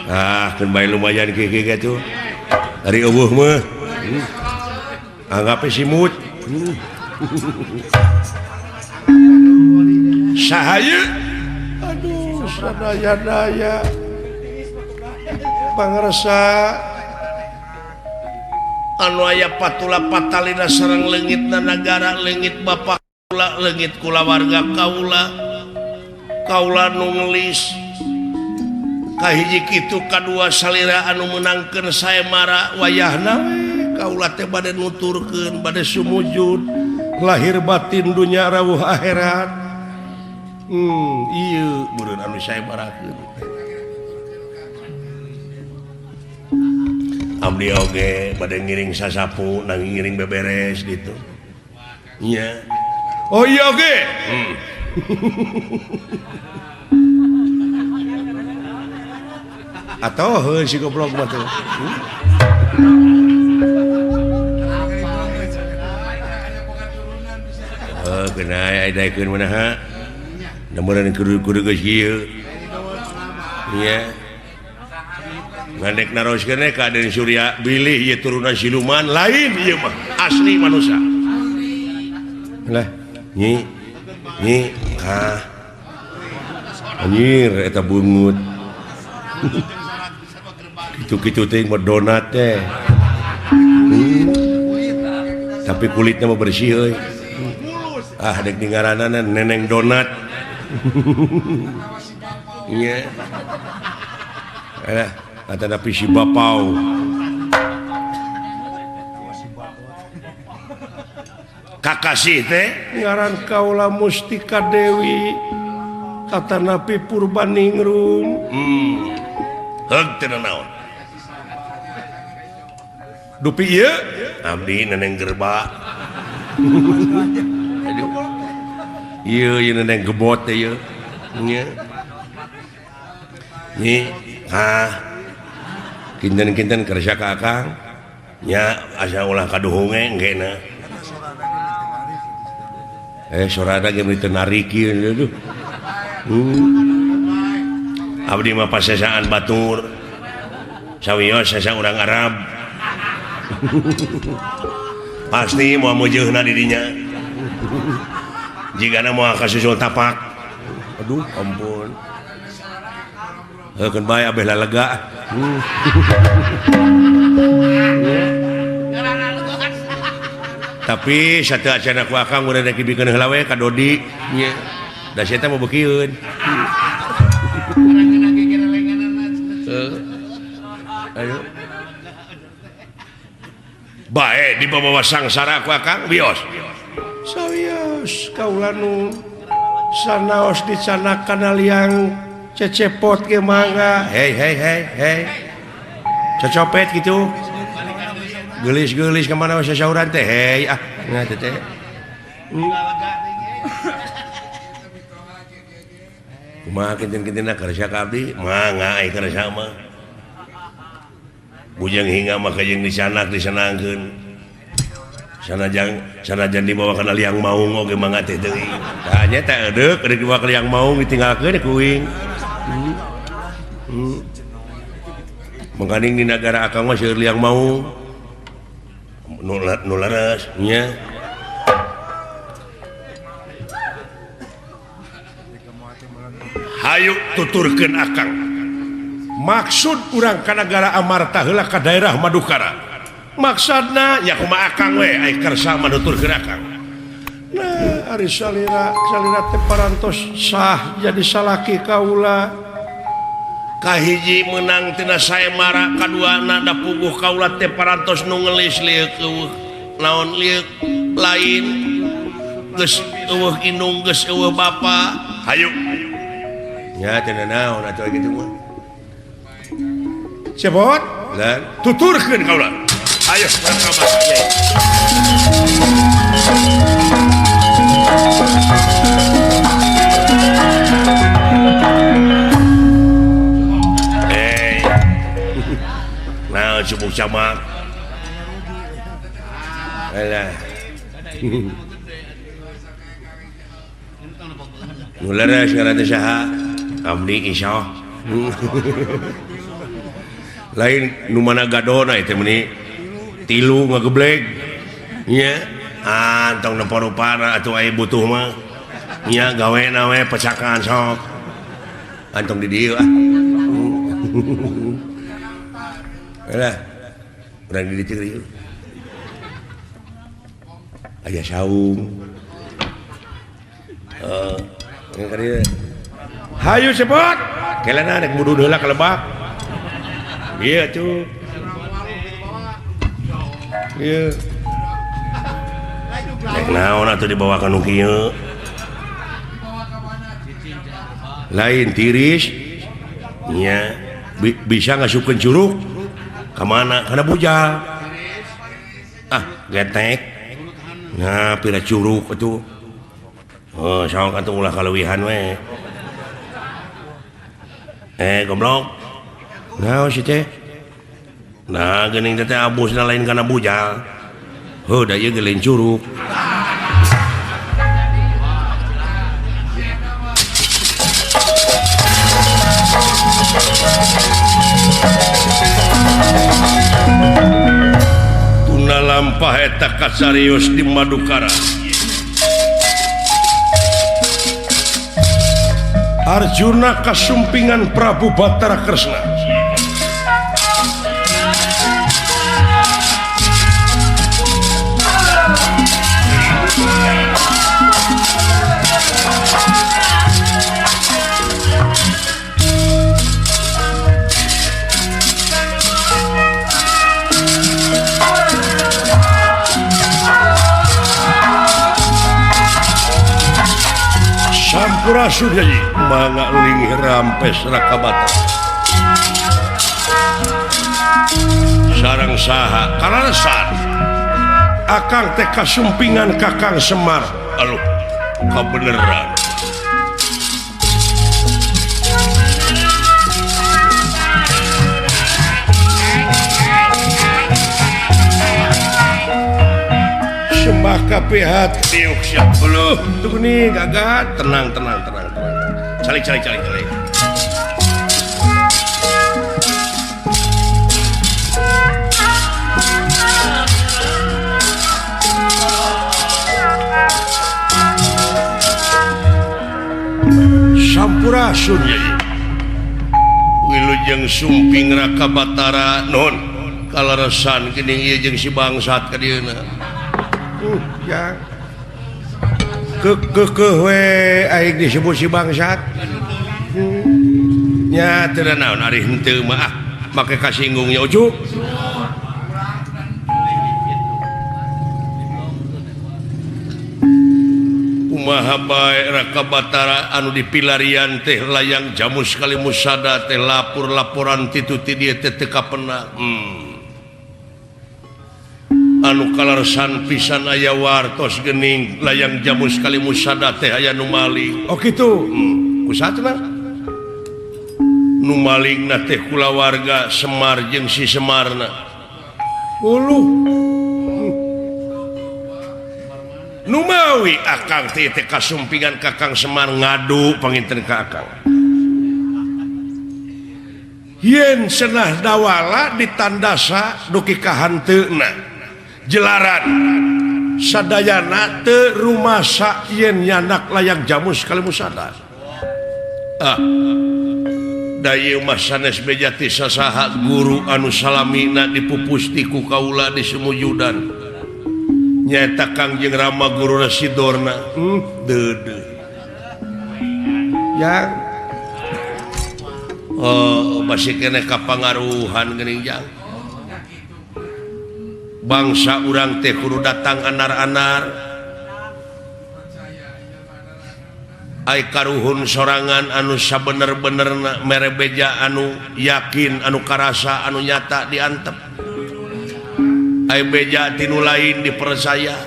Ah, keun bae lumayan kieu kieu dari eueuh mah. Anggap simut. Saha ieu? Aduh, sadaya-daya. Pangresa anu aya patula patalina sareng leungitna nagara leungit bapak kaula leungit kulawarga kaula. Kaula nu ngelis. Kahiji kitu kadua salira anu meunangkeun saemara wayahna we kaula teh bade nuturkeun bade sumujud lahir batin dunya rawuh akhirat. Ieu meureun anu saemarakeun. Abdi oge bade ngiring sasapu nang ngiring beberes gitu. Nya. Oh iya oge. Atau heuh si goblok mah tuh. Heuh geuna aya daekeun manaha. Da meureun kudu-kudu geus ieu. Nya. Ngandek naroskeun ka Den Surya bilih ieu turunan siluman lain ieu mah asli manusia. Lah, nyi nyi ah. Anjir eta bungut. Kitu-kitu teh mah donat teh. Tapi kulitnya mah bersih euy. Ah dek ngaranana neneng donat. Nya. Eh, atanapi si bapau. Kakasih teh ngaran kaula Mustika Dewi atanapi Purbaningrum. Heug teu naon. Dupi ieu abdi neneng gerba. Aduh. Ieu ieu neneng gebot teh ieu. Nya. Nyi, ah. Kinten-kinten kerja ka akang. Nya asa ulah kaduhung ge engkena. Sorana ge teu narikeun aduh. Abdi mah pasesaan batur. Sawios sesa urang Arab. Pasti moal meujeuna di dinya. Jigana moal kasusul tapak. Aduh, ampun. Heuh keun bae abeh lalega. Tapi satu acana ku akang urang rek dibikeun heula we ka Dodi. Nya. Da sia teh mau beukieun. Ayo. Bae dibawa sangsara ku akang bios. Sawios kaula nu sanaos dicana kana liang cecepot ge mangga. Hei hei hei hei. Cecopet gitu. Geulis-geulis ka mana sasauran teh hei ah nah teh teh. Kumaha kinten-kintenna karsa ka abdi? Mangga ai karsa mah. Bujang hingga mah jeung disanak disenangkeun. Sanajan dibawa kana liang maung oge mangga teh teuing. Tah nya teh edeuk rek dibawa ka liang maung ditinggalkeun kuing. Mangkaning di nagara akang mah seueur liang maung. Nu leres nya. Hayu tuturkeun akang. Maksud urang ka nagara Amarta heula ka daerah Madukara. Maksudna nya kumaha akang we ai kersa manuturkeun akang. Nah, ari salira teh parantos sah jadi salaki kaula. Kahiji meunang tina saemara, kaduana da puguh kaula teh parantos nu ngelis lieuk eueuh naon lieuk lain geus eueuh indung geus eueuh bapa. Hayu. Nya teh naon atuh kitu mah. Cepot lan tuturkeun kaula. Ayo rekaman. Eh. Nah, cukup sama. Alah. Nu leres ngaran teh saha? Abdi Isya. Lain nu mana gadona teh meuni tilu ngageblek nya antong nempo rupana atuh aya butuh mah nya gawena we pecakan sok antong di dieu ah. Alah urang di dieu ieu aya saung heuh ka dieu hayu cepot kelana rek mudun heula ka lebak. Iya tuh. Iya. Rek naon atuh dibawa ka nu kieu? Lain tiris. Nya bisa ngasupkeun curug ka mana? Kana bujal. Ah, getek. Nah, pira curug atuh. Oh, sok atuh ulah kaleuwihan we. Goblok. Nah, si teh. Nah, geuning teh abusna lain kana bujal. Heuh, da ieu ge lain curug. Tuna lampah eta kasarius di Madukara. Arjuna kasumpingan Prabu Batara Kresna. Sampurasun Yayi mangga linggih rampes Raka Batara. Sareng saha kalaresan akang teh kasumpingan Kakang Semar. Aduh kabeneran. Sembah kapihat diuk siap dulu tuh nih gagat tenang tenang tenang tenang calik calik calik calik. Sampurasun Yai wilujeng sumping Raka Batara non kalaresan geuning ieu jeung si bangsat ka dieuna. Ya kekekeh we aing disebut si bangsat. Nya teu naon ari henteu mah ah make kasinggungnya ucuk. Kumaha bae Raka Batara anu dipilarian teh layang jamus kali musada teh lapor-laporan titu ti dieu teh teu kapena. Anu kalarsan pisan aya wartos gening layang jamus kali musada teh aya nu maling. Oh kitu. Kusaha cenah? Nu malingna teh kulawarga Semar jeung si Semarna. Uluh. Nu mawi akang teh teh kasumpingan Kakang Semar ngadu panginten ka akang. Yen cenah dawala ditandasa duki ka hanteuna. Jelaran sadayana teu rumasa yen nyanak layang jamus kalimusada. Ah. Da ieu mah sanes beja ti sasaha guru anu salamina dipupus ti ku kaula di sumujudan. Nyaeta Kangjeng Rama guru Residorna. Deudeuh. Yang oh masih keneh kapangaruhan geuning jang. Bangsa urang teh kudu datang anar-anar. Ai karuhun sorangan anu sabener-benerna mere beja anu yakin anu karasa anu nyata diantep. Ai beja tinu lain dipercaya.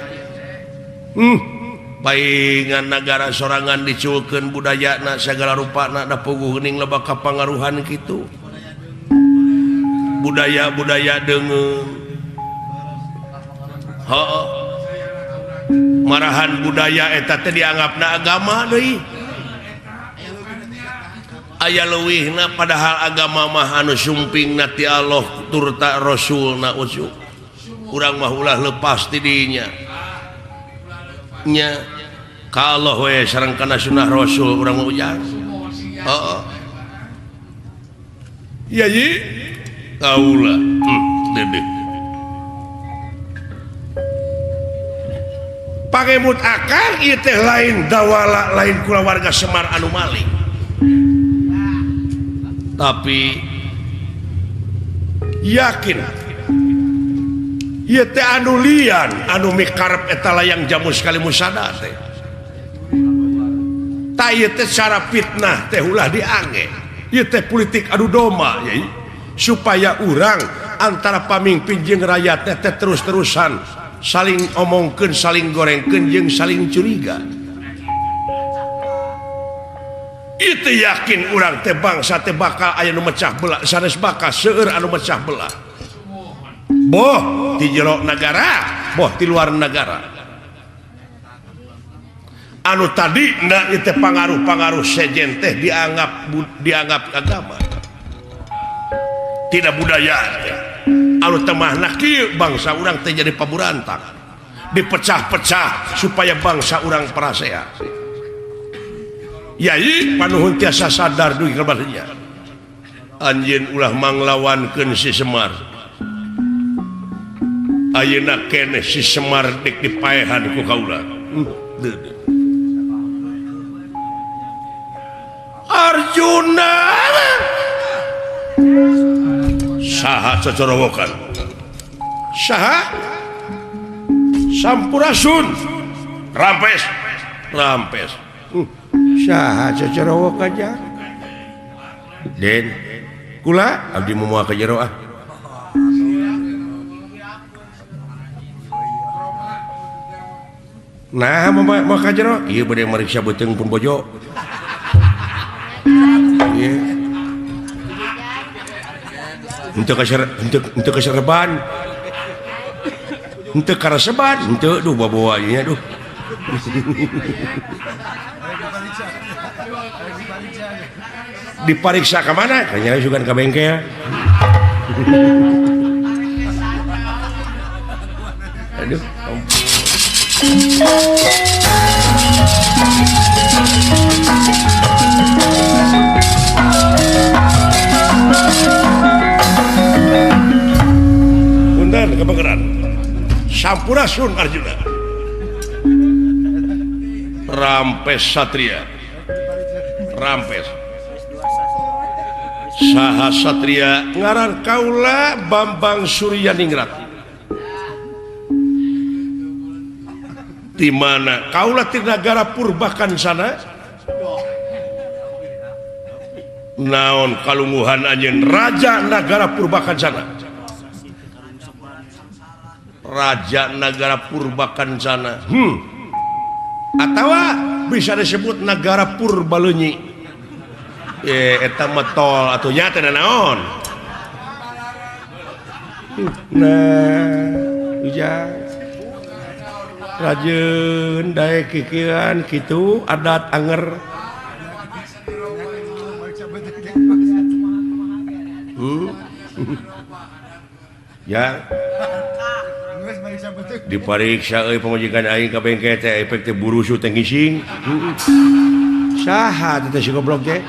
Paingan nagara sorangan diculkeun budayana sagala rupana da puguh geuning loba kapangaruhan kitu. Budaya-budaya deungeun. Heuh. Marahan budaya eta teh dianggapna agama deui. Aya leuwihna padahal agama mah anu sumpingna ti Allah turta Rasulna ujuk. Urang mah ulah lepas ti dinya. Nya ka Allah we sareng kana sunah Rasul urang mah ujang. Heeh. Iya yi kaula. Dedeh. Pangemut akang ieu teh lain dawala lain kulawarga Semar anu maling. Tapi yakin ieu teh anu lian anu mikarep eta layang jamus kalimusada teh. Ta ieu teh cara fitnah teh ulah diange. Ieu teh politik adu domba yai supaya urang antara pamimpin jeung rakyat teh terus-terusan saling omongkeun, saling gorengkeun jeung saling curiga. Itu yakin urang teh bangsa teh bakal aya nu mecah belah, sanes bakal seueur anu mecah belah. Boh di jero nagara, boh di luar nagara. Anu tadi na ieu teh pangaruh-pangaruh sejen teh dianggap agama. Tidak budaya teh. Anu temahna kieu bangsa urang teh jadi paburantang. Dipecah-pecah supaya bangsa urang parasea. Yai panuhun tiasa sadar dugi ka badinya. Anjeun ulah manglawankeun si Semar. Ayeuna keneh si Semar dek dipaehan ku kaula. Deudeuh. Arjuna saha cocorowokan? Saha? Sampurasun. Rampes. Rampes. Saha cocorowokan ja? Den, kula abdi moal ka jero ah. Nah, mau ka jero? Ieu bade mariksa beuteung pun bojo. Ieu. Henteu henteu kasereban. Henteu karaseban, henteu duh bawa nya duh. Dipariksa ka mana? Kayaknya sugan ka bengkel. Aduh, ampun. Punten kebegeran. Sampurasun Arjuna. Rampes Satria. Rampes. Saha Satria ngaran kaula Bambang Suryaningrat. Di mana? Kaula ti nagara Purbakancana. Naon kalungguhan anjeun Raja Nagara Purbakancana. Raja Nagara Purbakancana. Atawa bisa disebut Nagara Purbaleunyi. Eta mah tol atuh nya teh naon. Nah, ujang rajeun daek kikieuan kitu adat anger. Ya. Dipariksa euy pamajikan aing ka bengke teh efek teh burusu teh ngising. Saha teh si goblok teh?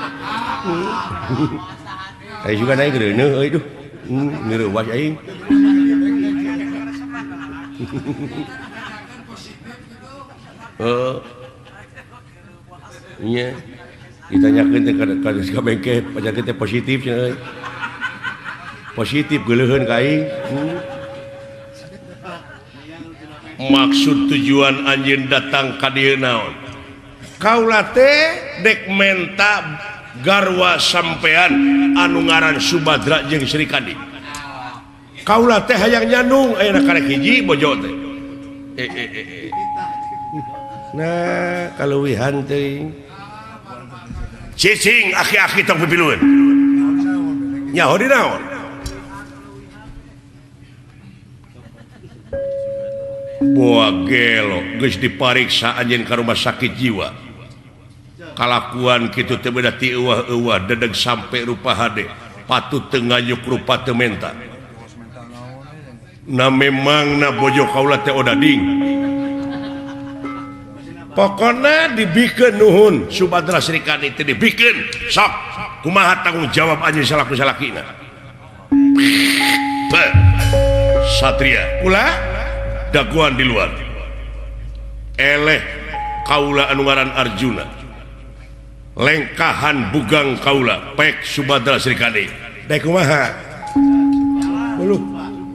Aing juga naik reuneuh euy duh. Ngeurewas aing. Heeh. Nya. Ditanyakeun teh ka bengke penyakit teh positif cenah euy. Positif geuleuheun ka aing. Maksud tujuan anjeun datang ka dieu naon? Kaula teh dek menta garwa sampean anu ngaran Subadra jeung Sri Kandi. Kaula teh hayang nyandung ayeuna karek hiji bojo teh. Nah, kaleuwihan teuing. Cicing aki-aki tong pipilueun. Nyaho di naon? Boa gelo geus dipariksa anjeun ka rumah sakit jiwa. Kalakuan kitu teh beda ti euwah-euwah dedeg sampe rupa hade patut teu nganyuk rupa teu menta. Na memang na bojo kaula teh odading. Pokona dibikeun nuhun Subadra Sri Kandi teh dibikeun. Sok kumaha tanggung jawab anjeun salaku salakina? Satria ulah daguan di luar. Eleh kaula anu ngaran Arjuna. Lengkahan bugang kaula pek Subadra Sri Kandi. Dek kumaha? Uluh,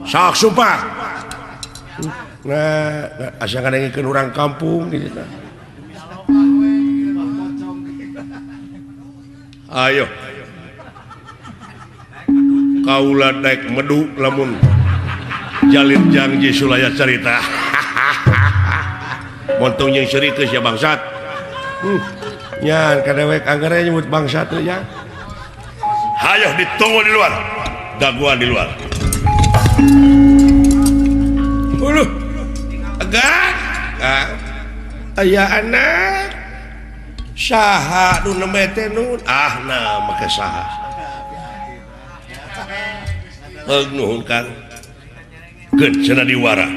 sok sumpah. Nah, asa ngadengikeun urang kampung gitu tah. Ayo. Kaula daek medu lamun jalin janji sulaya carita. Montong jeung seurikeus ya bangsat. Nya kadewek anggar nyebut bangsat teh ya. Hayoh ditunggu di luar. Daguan di luar. Uluh. Agak. Aya anak. Saha nu nembe teh nun? Ah nah make saha. Heug nuhun Kang. Keun cenah diwara.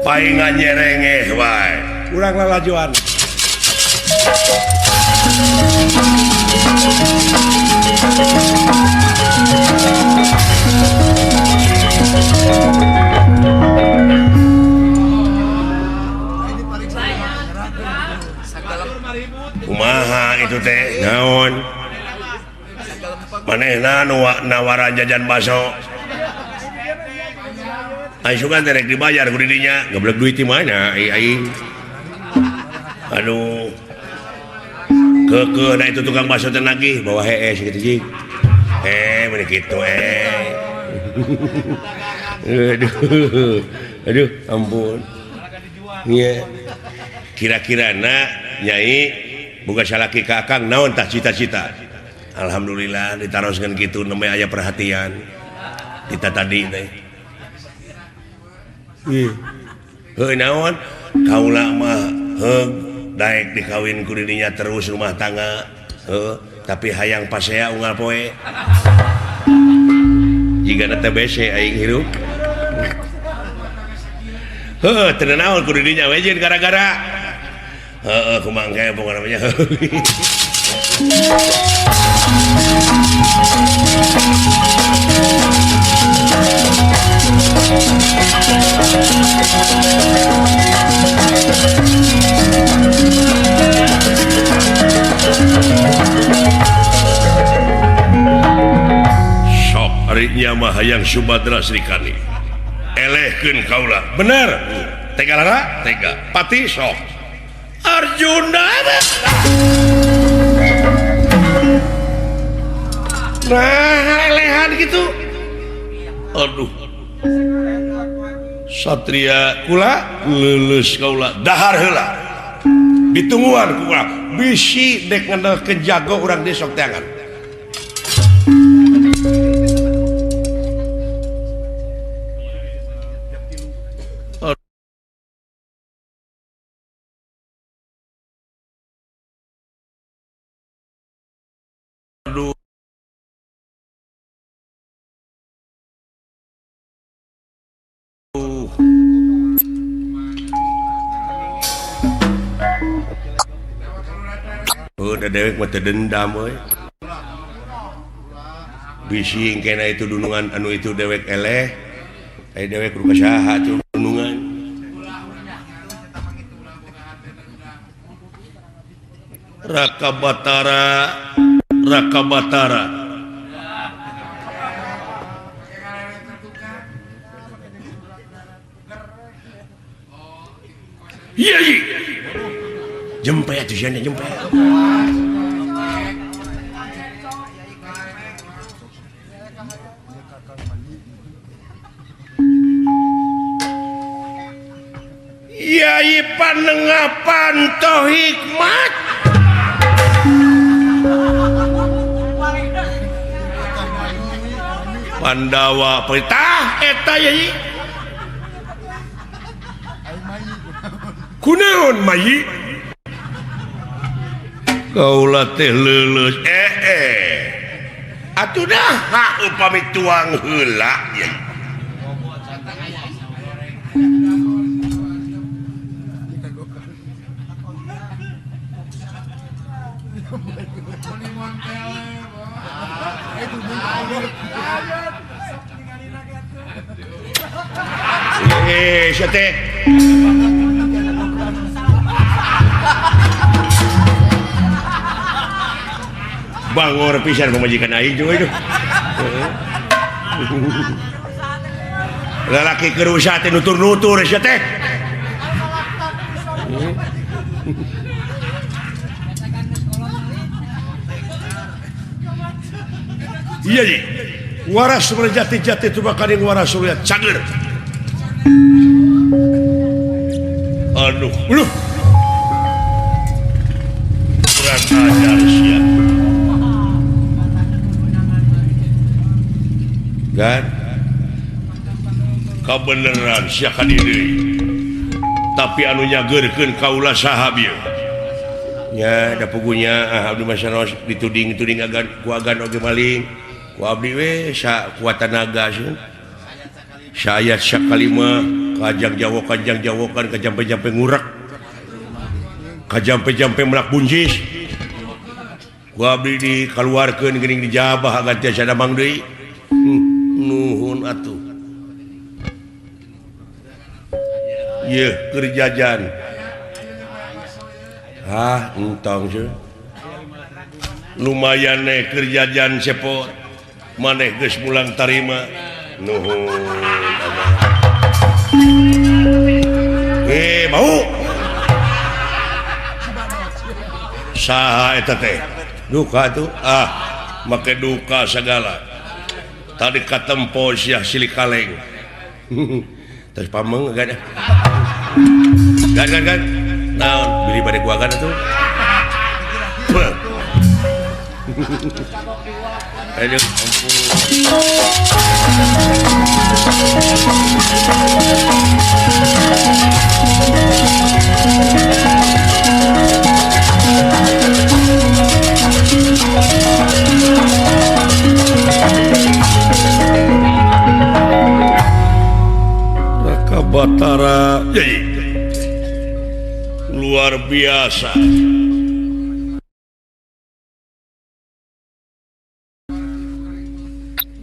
Paingan nyerengeh wae. Urang lalajuan. Kumaha itu teh? Naon? Manehna nu nawaran jajan baso. Aing sugan teh rek dibayar ku didinya, geblek duit di mana aing. Aduh. Keukeuh da itu tukang baso teh nagih bawa hees kitu jing. Meuni kitu Aduh. Aduh, ampun. Nya. Kira-kirana Nyai boga salaki ka Akang naon tah cita-cita? Alhamdulillah ditaroskeun kitu nembe aya perhatian. Kita tadi teh. Heuh naon? Kaula mah heug daek dikawin ku dirinya terus rumah tangga. Heuh, tapi hayang pasea unggal poe. Jigana teh bese aing hirup. Heuh, teu naon ku dirinya we jeung gara-gara. Heeh, kumaha engke pokona mah nya. Sok ari nya mah hayang Subadra Sri Kandi. Elehkeun kaula. Bener. Tega lara? Tega. Pati sok. Arjuna. Nah, elehan gitu. Aduh. Satria kula leuleus kaula dahar heula. Ditungguan ku urang bisi dek ngendelkeun jago urang deui sok teangan. Aduh. Udah dewek mah teu dendam euy. Bisi kena itu dunungan anu itu dewek eleh. Ai dewek kudu ka saha tuh dunungan. Raka Batara, Raka Batara. Iya, iya. Jempe atuh sia jempe. Yai panengapan toh hikmat. Pandawa perintah eta yai. Kunaon mayi? Kaula teh leuleus Atuh dah upami tuang heula yai. Sia teh. Bangor pisan pamajikan aing juga itu. Lalaki keur usaha teh nutur-nutur sia teh. Iya ye. Waras berjati-jati tu bakaring waras surya cager. Aduh, uluh. Kurang ajar sia. Kan? Kabeneran sia ka diri. Tapi anu nyageurkeun kaula saha bieu? Nya da pugunya abdi mah sanos dituding-tuding agan ku agan oge maling. Ku abdi we sakuat tanaga sieun. Sayat sakalima kajang jawokan kajampe-jampe ngurek. Kajampe-jampe melak buncis. Ku abdi dikaluarkeun geuning dijabah agan tiasa damang deui. Nuhun atuh. Yeuh keur jajan. Ah, entong seuh. Lumayan nih keur jajan sepot. Maneh geus mulang tarima. Nuhun abah. Bau. Saha eta teh? Duka tuh. Ah, make duka segala. Tadi katempo sia silih kaleng. Terus pameng gan. Gan gan gan. Naon beli bade gua gan atuh. Aduh, ampun. Raka Batara, luar biasa.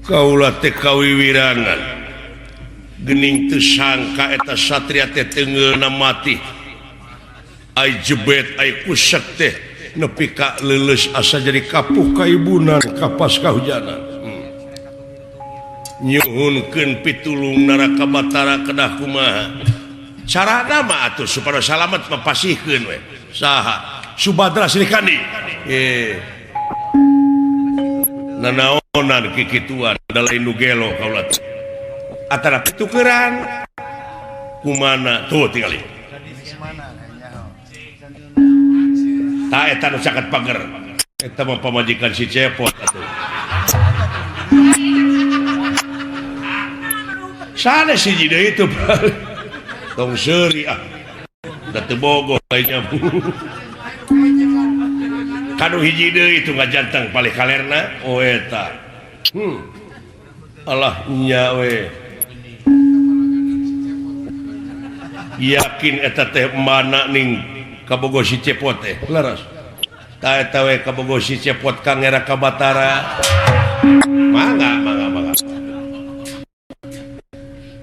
Kaula teh kawiwirangan gening teu sangka eta satria teh teungeulna mati. Ai jebet ai kusek teh nepi ka leuleus asa jadi kapuh kaibunan kapas kahujanan. Nyuhunkeun pitulung Raka Batara kedah kumaha. Carana mah atuh supaya salamet mah pasihkeun we. Saha? Subadra Srikandi. Nanaonan kikituan da lain nu gelo kaula teh. Atara pitukeran kumana tuh tingali. Tah eta nu caket pager. Eta mah pamajikan si Cepot atuh. Sanes hiji deui teu tong seuri ah. Da teu bogoh lainnya. Kanu hiji deui itu ngajantang palih kalerna oh eta. Allah nya we. Yakin eta teh mana ning kabogoh si Cepot teh. Leres. Tah eta we kabogoh si Cepot ka Ngera ka Batara. Mangga mangga mangga.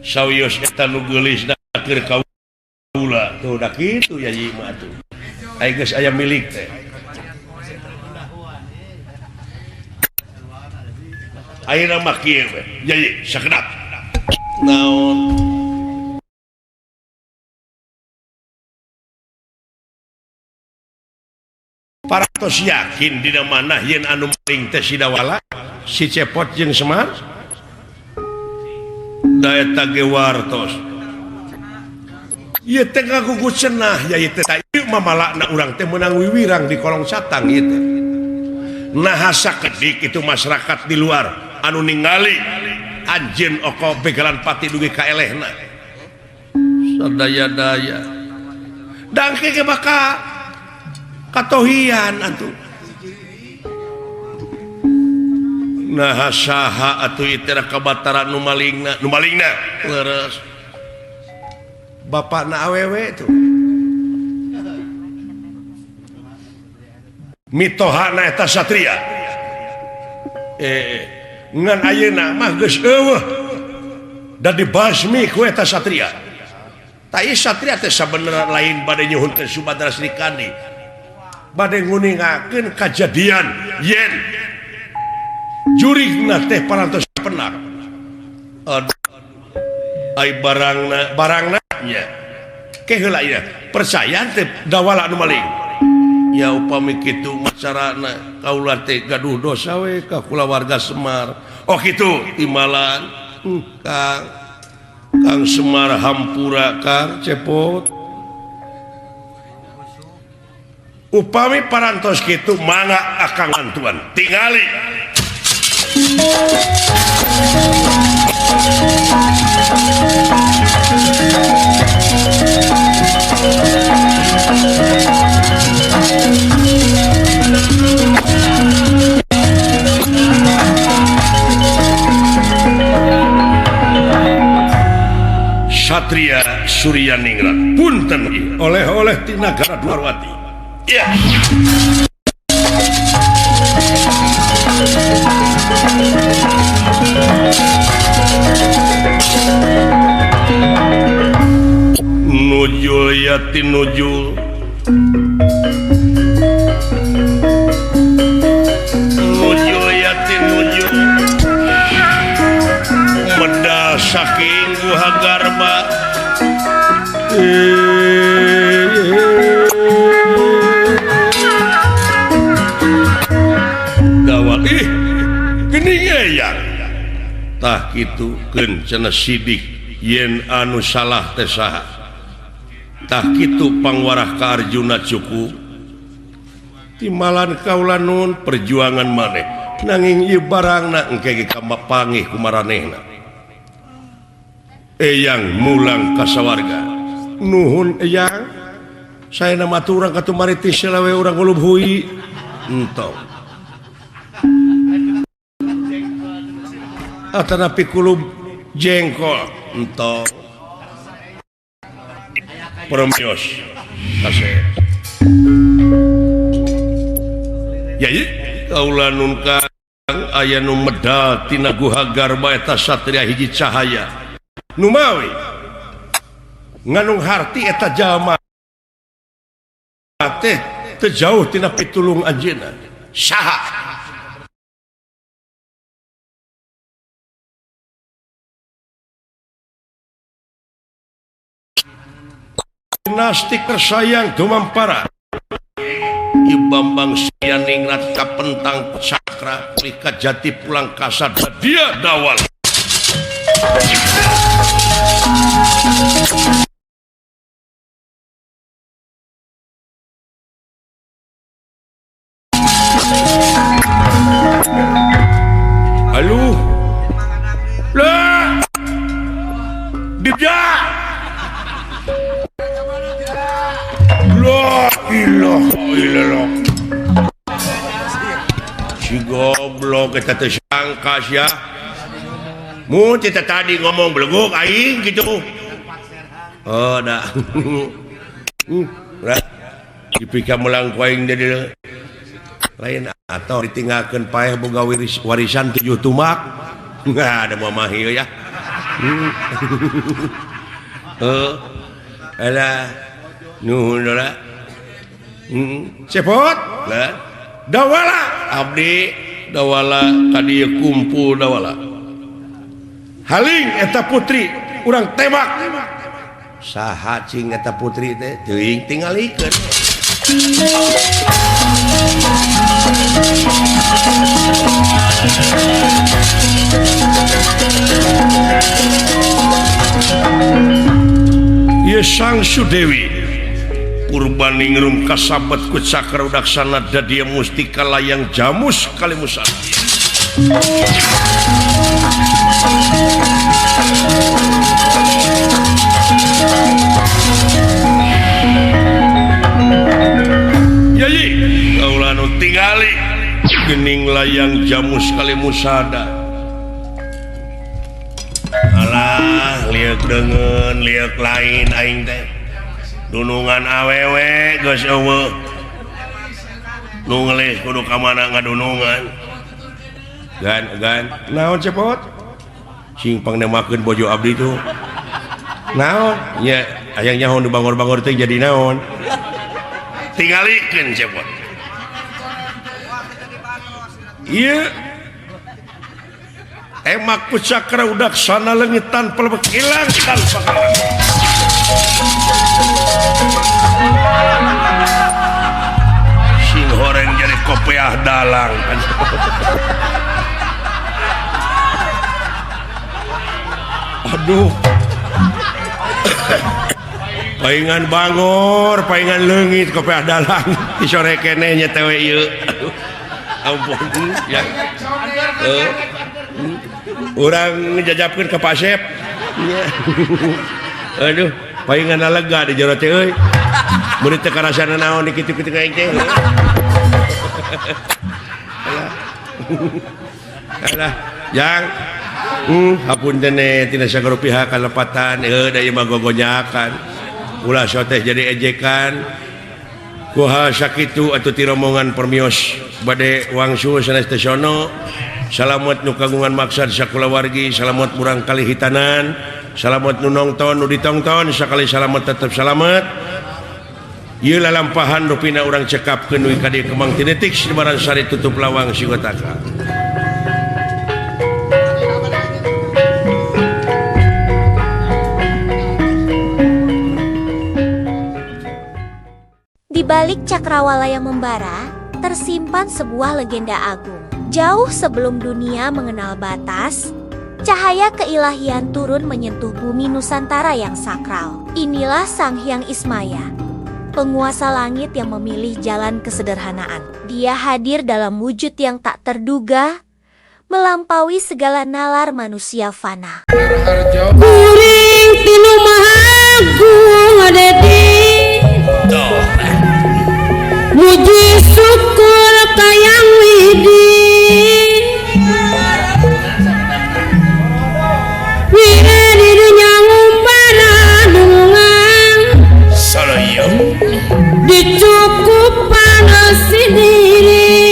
Sawios eta nu geulis da keur kaula. Tuh da kitu ya ieu mah atuh. Ai geus aya milik teh. Ayeuna mah kieu we. Yai sakedap. Naon? Parantos yakin dina manah yen anu maling teh si Dawala, si Cepot jeung Semar? Da eta ge wartos. Ieu teh ngagugu cenah ya ieu teh ieu mah malakna urang teh meunang wiwirang di kolong satang ieu teh. Nah sakedik itu masyarakat di luar anu ningali anjeun oko begalan pati dugi ka elehna. Sadaya-daya. Dangke ge bakal katohian atuh. Nah saha atuh ieu teh ka Batara nu malingna, nu malingna leres. Bapakna awewe tuh. Mitohana eta satria. Ngan ayeuna mah geus eueuh. Da dibasmi ku eta satria. Tah ieu satria teh sabenerna lain bade nyuhunkeun Subadra Sri Kandi. Bade nguningakeun kajadian yen jurigna teh parantos penak. Aduh, ai barangna barangna nya. Ke heula ieu percaya teh Dawala nu maling. Ya upami kitu macarana kaula teh gaduh dosa we ka kulawarga Semar. Oh kitu timbalan. Kang Kang Semar hampura Kang Cepot. Upami parantos kitu mangga akang bantuan tingali. Satria Suryaningrat punten oleh-oleh ti nagara Dwarwati. Ya. Nujul yati nujul. Nujul yati nujul. Medal saking guha garba. Dawal ih geuning eyang. Tah kitu keun cenah sidik yen anu salah teh saha. Tah kitu pangwarah ka Arjuna cukup. Timbalan kaula nun perjuangan maneh nanging ieu barangna engke ge kamapangih ku maranehna. Eyang mulang ka sawarga. Nuhun eyang, saena mah urang katumari ti selawe urang ngulub hui. Entong. Atanapi kulub jengkol entong. Promios kasih. Yai kaula nun kang aya nu medal tina guha garba eta satria hiji cahaya. Numawi nganung harti eta jalma teh teu jauh tina pitulung anjeunna. Saha? Dinasti Kersayang dumampara. Ieu Bambang Suryaningrat kapentang cakra ka jati pulang kasad dia dawal. Goblok eta teh sangka sia. Mun teh tadi ngomong beleguk aing gitu. Oh dah. Dipika melang ku aing di lain atau ditinggalkeun paeh boga warisan 7 tumak. Nggak ada mamah ieu ya. Heuh. Alah nuhun lah. Cepot lah. Dawala abdi dawala ka dieu kumpul dawala. Haling eta putri urang tembak. Saha cing eta putri teh teuing tingalikeun. Ieu Sang Sudewi Purbaningrum kasabet ku cakra udaksana dadia mustika layang jamus kalimusan. Yayi kaula nu tingali geuning layang jamus kalimusada. Alah lieuk deungeun lieuk lain aing teh. Dunungan awewe geus eueuh. Nu ngelis kudu ka mana ngadunungan. Gan gan naon cepot? Sing pangnemakeun bojo abdi tuh. Naon? Nya hayang nyaho nu bangor-bangor teh jadi naon? Tingalikeun cepot. Ieu emak ku cakra udaksana leungit tanpa lebek ilang tanpa kalah. Sing horeng jadi kopiah dalang. Aduh. Paingan bangor, paingan leungit kopiah dalang. Di sore keneh nya teh we ieu. Aduh. Ampun ya. Urang ngejajapkeun ka Pak Sep. Aduh, paingan lega di jero teh euy. Mun teu karasana naon di kitu-kitu aing teh. Alah, jang. Hapunten tina sagala pihak kalepatan da ieu mah gogonyakan. Ulah soteh jadi ejekan. Kuha sakitu atuh ti rombongan permios bade wangsul sanes teh sono. Salamet nu kagungan maksad sakulawargi, salamet murang kali hitanan, salamet nu nongton nu ditongton, sakali salamet tetep salamet. Ieu lalampahan rupina urang cekapkeun we ka dieu Kemang Tinetik Lebaran Sari tutup lawang Sigotaka. Di balik cakrawala yang membara, tersimpan sebuah legenda agung. Jauh sebelum dunia mengenal batas, cahaya keilahian turun menyentuh bumi Nusantara yang sakral. Inilah Sang Hyang Ismaya, penguasa langit yang memilih jalan kesederhanaan. Dia hadir dalam wujud yang tak terduga, melampaui segala nalar manusia fana. Kuring tinu mahagung adedi, muji syukur kayang widi. Wira di dunya ngumbara dunungan, dicukupan sendiri.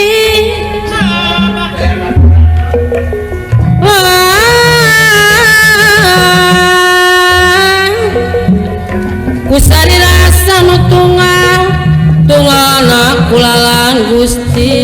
Kusari rasa nu tunggal tunggalna kulalan Gusti.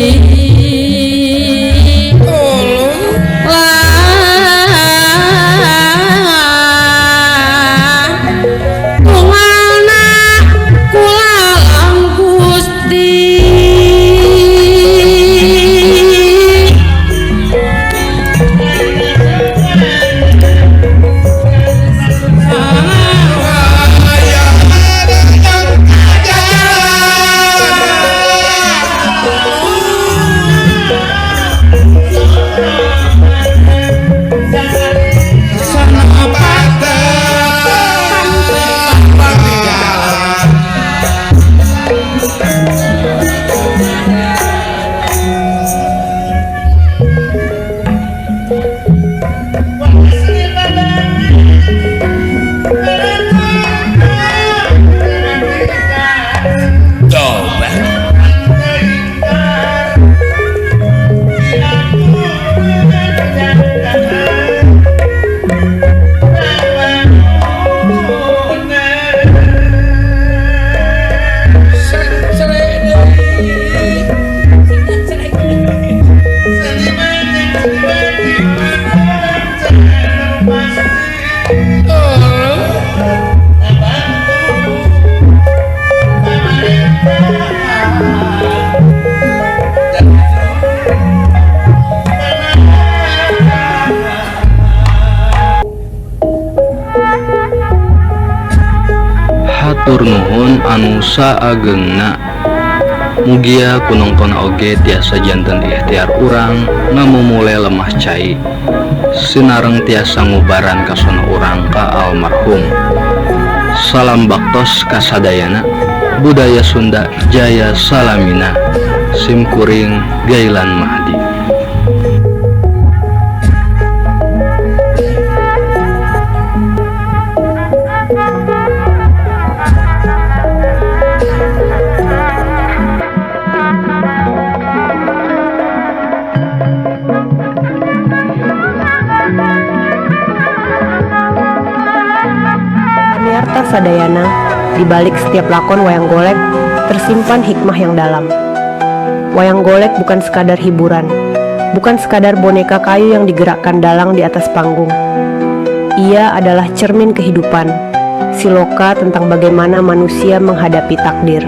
Hatur nuhun anu saagengna. Mugia ku nongton oge tiasa janten ikhtiar urang ngamumule lemah cai sinareng tiasa ngubaran kasona urang ka almarhum. Salam baktos kasadayana, budaya Sunda jaya salamina. Sim kuring Gailan Mahdi. Pamiarta sadayana, di balik setiap lakon wayang golek tersimpan hikmah yang dalam. Wayang golek bukan sekadar hiburan, bukan sekadar boneka kayu yang digerakkan dalang di atas panggung. Ia adalah cermin kehidupan, siloka tentang bagaimana manusia menghadapi takdir,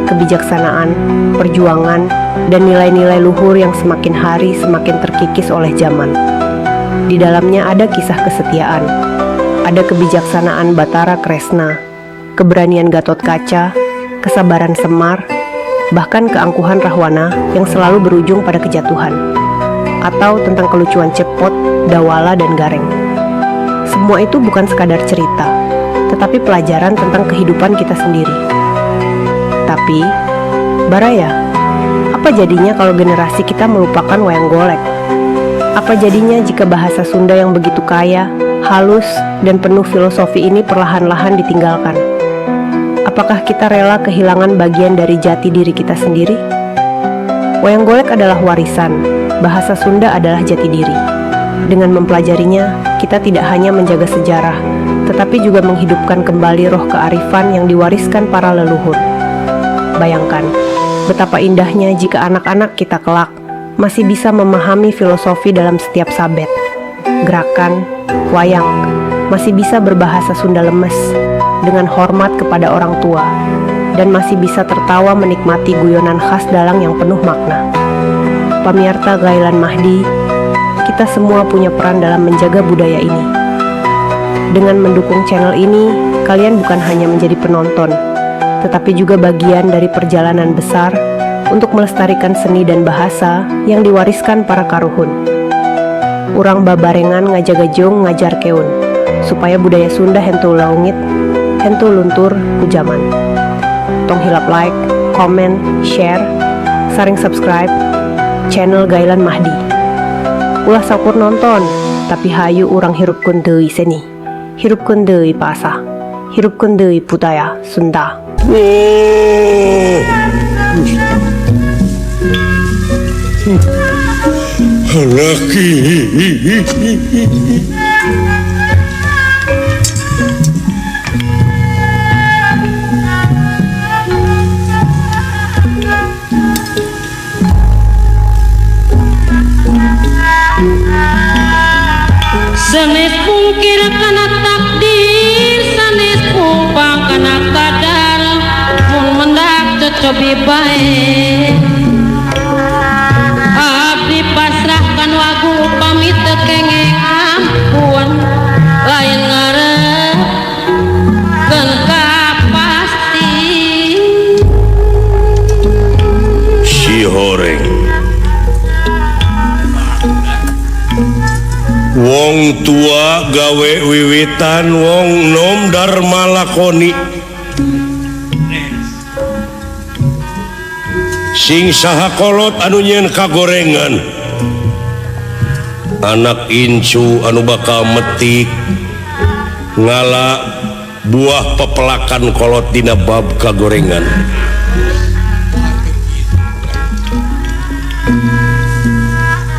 kebijaksanaan, perjuangan, dan nilai-nilai luhur yang semakin hari semakin terkikis oleh zaman. Di dalamnya ada kisah kesetiaan, ada kebijaksanaan Batara Kresna, keberanian Gatot Kaca, kesabaran Semar, bahkan keangkuhan Rahwana yang selalu berujung pada kejatuhan, atau tentang kelucuan Cepot, Dawala, dan Gareng. Semua itu bukan sekadar cerita, tetapi pelajaran tentang kehidupan kita sendiri. Tapi, Baraya, apa jadinya kalau generasi kita melupakan wayang golek? Apa jadinya jika bahasa Sunda yang begitu kaya, halus, dan penuh filosofi ini perlahan-lahan ditinggalkan? Apakah kita rela kehilangan bagian dari jati diri kita sendiri? Wayang golek adalah warisan, bahasa Sunda adalah jati diri. Dengan mempelajarinya, kita tidak hanya menjaga sejarah, tetapi juga menghidupkan kembali roh kearifan yang diwariskan para leluhur. Bayangkan, betapa indahnya jika anak-anak kita kelak masih bisa memahami filosofi dalam setiap sabet, gerakan, wayang, masih bisa berbahasa Sunda lemes dengan hormat kepada orang tua, dan masih bisa tertawa menikmati guyonan khas dalang yang penuh makna. Pamiarta Gailan Mahdi, kita semua punya peran dalam menjaga budaya ini. Dengan mendukung channel ini, kalian bukan hanya menjadi penonton, tetapi juga bagian dari perjalanan besar untuk melestarikan seni dan bahasa yang diwariskan para karuhun. Urang babarengan ngajaga jeung ngajarkeun, supaya budaya Sunda henteu leungit, henteu luntur ku jaman. Tong hilap like, comment, share, sareng subscribe channel Gailan Mahdi. Ulah saukur nonton, tapi hayu urang hirupkeun deui seni. Hirupkeun deui bahasa. Hirupkeun deui budaya Sunda. Oh. Laki. Sanes pungkir kana takdir, sanes pumpang kana kadar, mun mendak cocobi bae. Abdi pasrahkan wagu upami teu kenging ampun, lain ngarepkeun kapasti. Si horeng wong tua gawe wiwitan, wong nom dharma lakoni. Sing saha kolot anu nyeun kagorengan, anak incu anu bakal metik ngala buah pepelakan kolot dina bab kagorengan.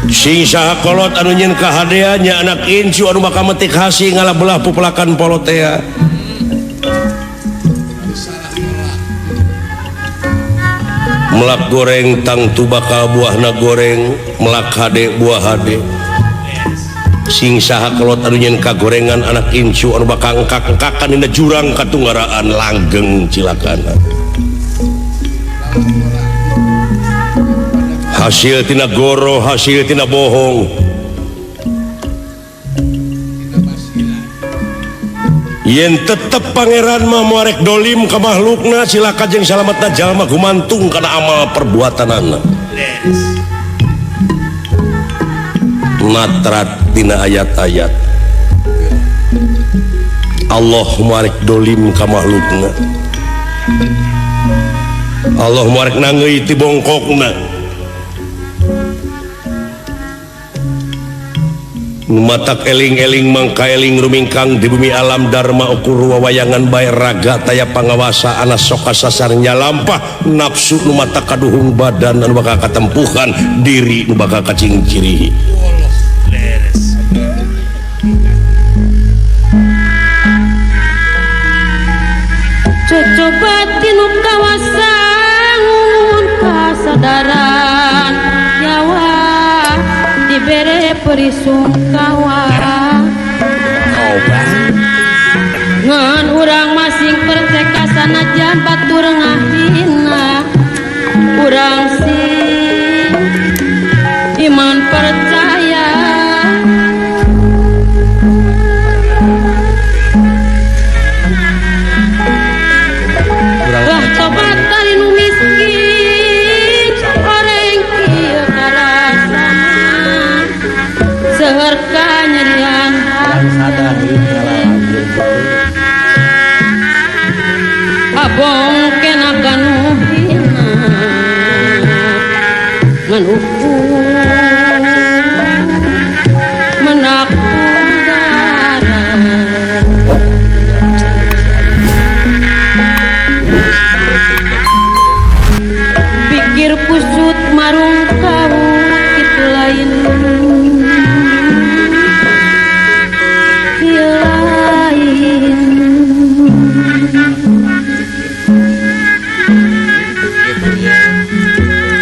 Sing saha kolot anu nyeun kahadean nya anak incu anu bakal metik hasi ngala belah pepelakan polotea. Melak goreng tangtu bakal buahna goreng, melak hade buah hade. Sing saha kolot anu nyeun kagorengan anak incu anu bakal engkak-engkakan dina jurang katunggaraan langgeng cilakana. Hasil tina goro, hasil tina bohong. Yen tetep pangeran mah moarek dolim ka makhlukna cilaka jeung salametna jalma gumantung kana amal perbuatanana. Natrat dina ayat-ayat Allah moarek dolim ka makhlukna. Allah moarek nangeui ti bongkokna. Matak eling-eling mangka eling rumingkang di bumi alam dharma ukur wawayangan bae raga taya pangawasa ana soka sasarnya lampah nafsu nu mata kaduhung badan anu bakal katempuhan diri nu bakal kacingcirihi. Cocoba tinu kawasa ngungun kasadaran nyawa dibere perisungkawa ngan urang masing perceka sanajan batur ngahina urang sing iman percaya. Lah tobat tali nu miskin oreng kieu karasana seueur kanyerian hati abong kena kanu hina ngan ukur menak udara pikir kusut marung kawut kitu lain lain.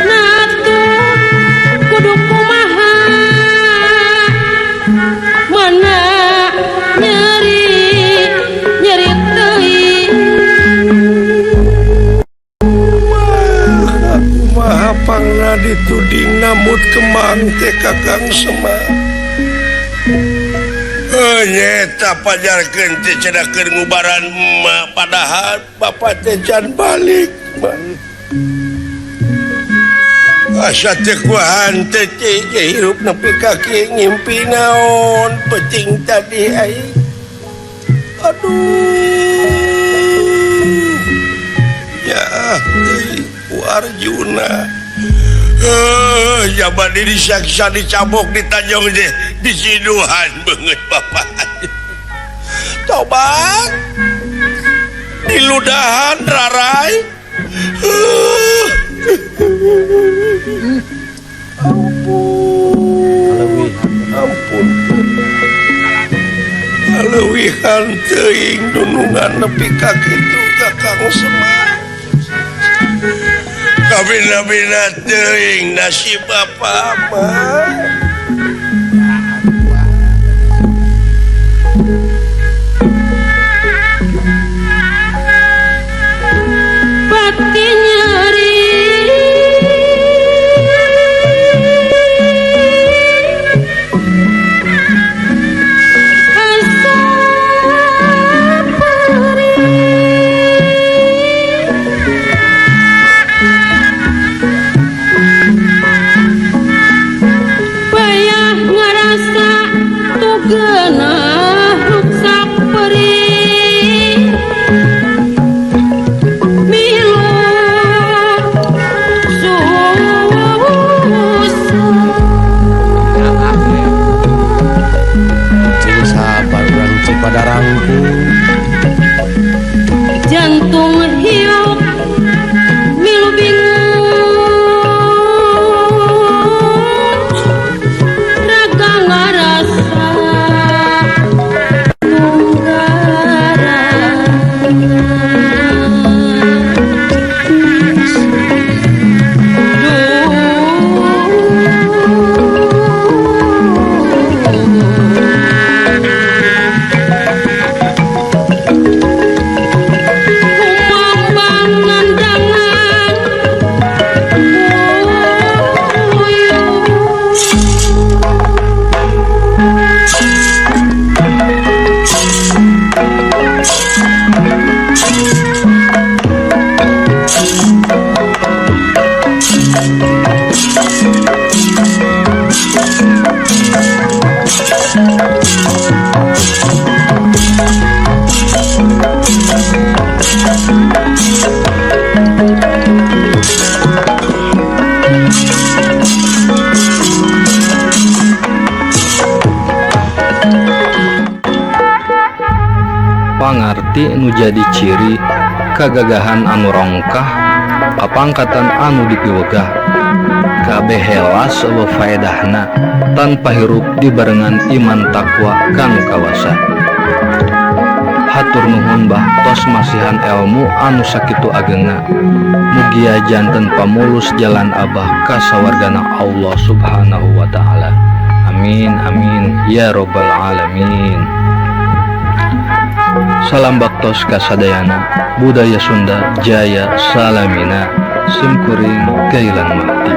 Natu kudu kumaha mana nyeri nyeri teuing kumaha pangna dituding namut kemang teh Kakang Semar. Nyeta pajarkeun teh cenah keur ngubaran emak padahal bapak teh can balik mah. Asa teh kuahan teh hirup nepi ka kieu ngimpi naon peuting tadi aing. Aduh. Ya teuing ku Arjuna. Jaman ini disaksa dicabok ditanjong deh disiduhan banget bapak. Tobat diludahan rarai. Ampun, ampun. Kaleuwihan teuing dunungan nepi ka kitu Kakang Semar. Kabina-bina teuing nasib bapak mah. Pati nyeri asa perih bayah ngarasa tugenah ruksak perih milu susah. Cing sabar urang Cipadarangkung. Jantung hiup milu bingung raga ngarasa nunggaran. Duh. Pangarti nu jadi ciri kagagahan anu rongkah kapangkatan anu dipiwegah kabeh helas eueuh faedahna tanpa hirup dibarengan iman takwa kanu kawasa. Hatur nuhun bah tos masihan elmu anu sakitu agengna. Mugia janten pamulus jalan abah ka sawargana Allah Subhanahu wa taala. Amin amin ya robbal alamin. Salam baktos kasadayana, budaya Sunda jaya salamina, simkuring Gailan Mahdi.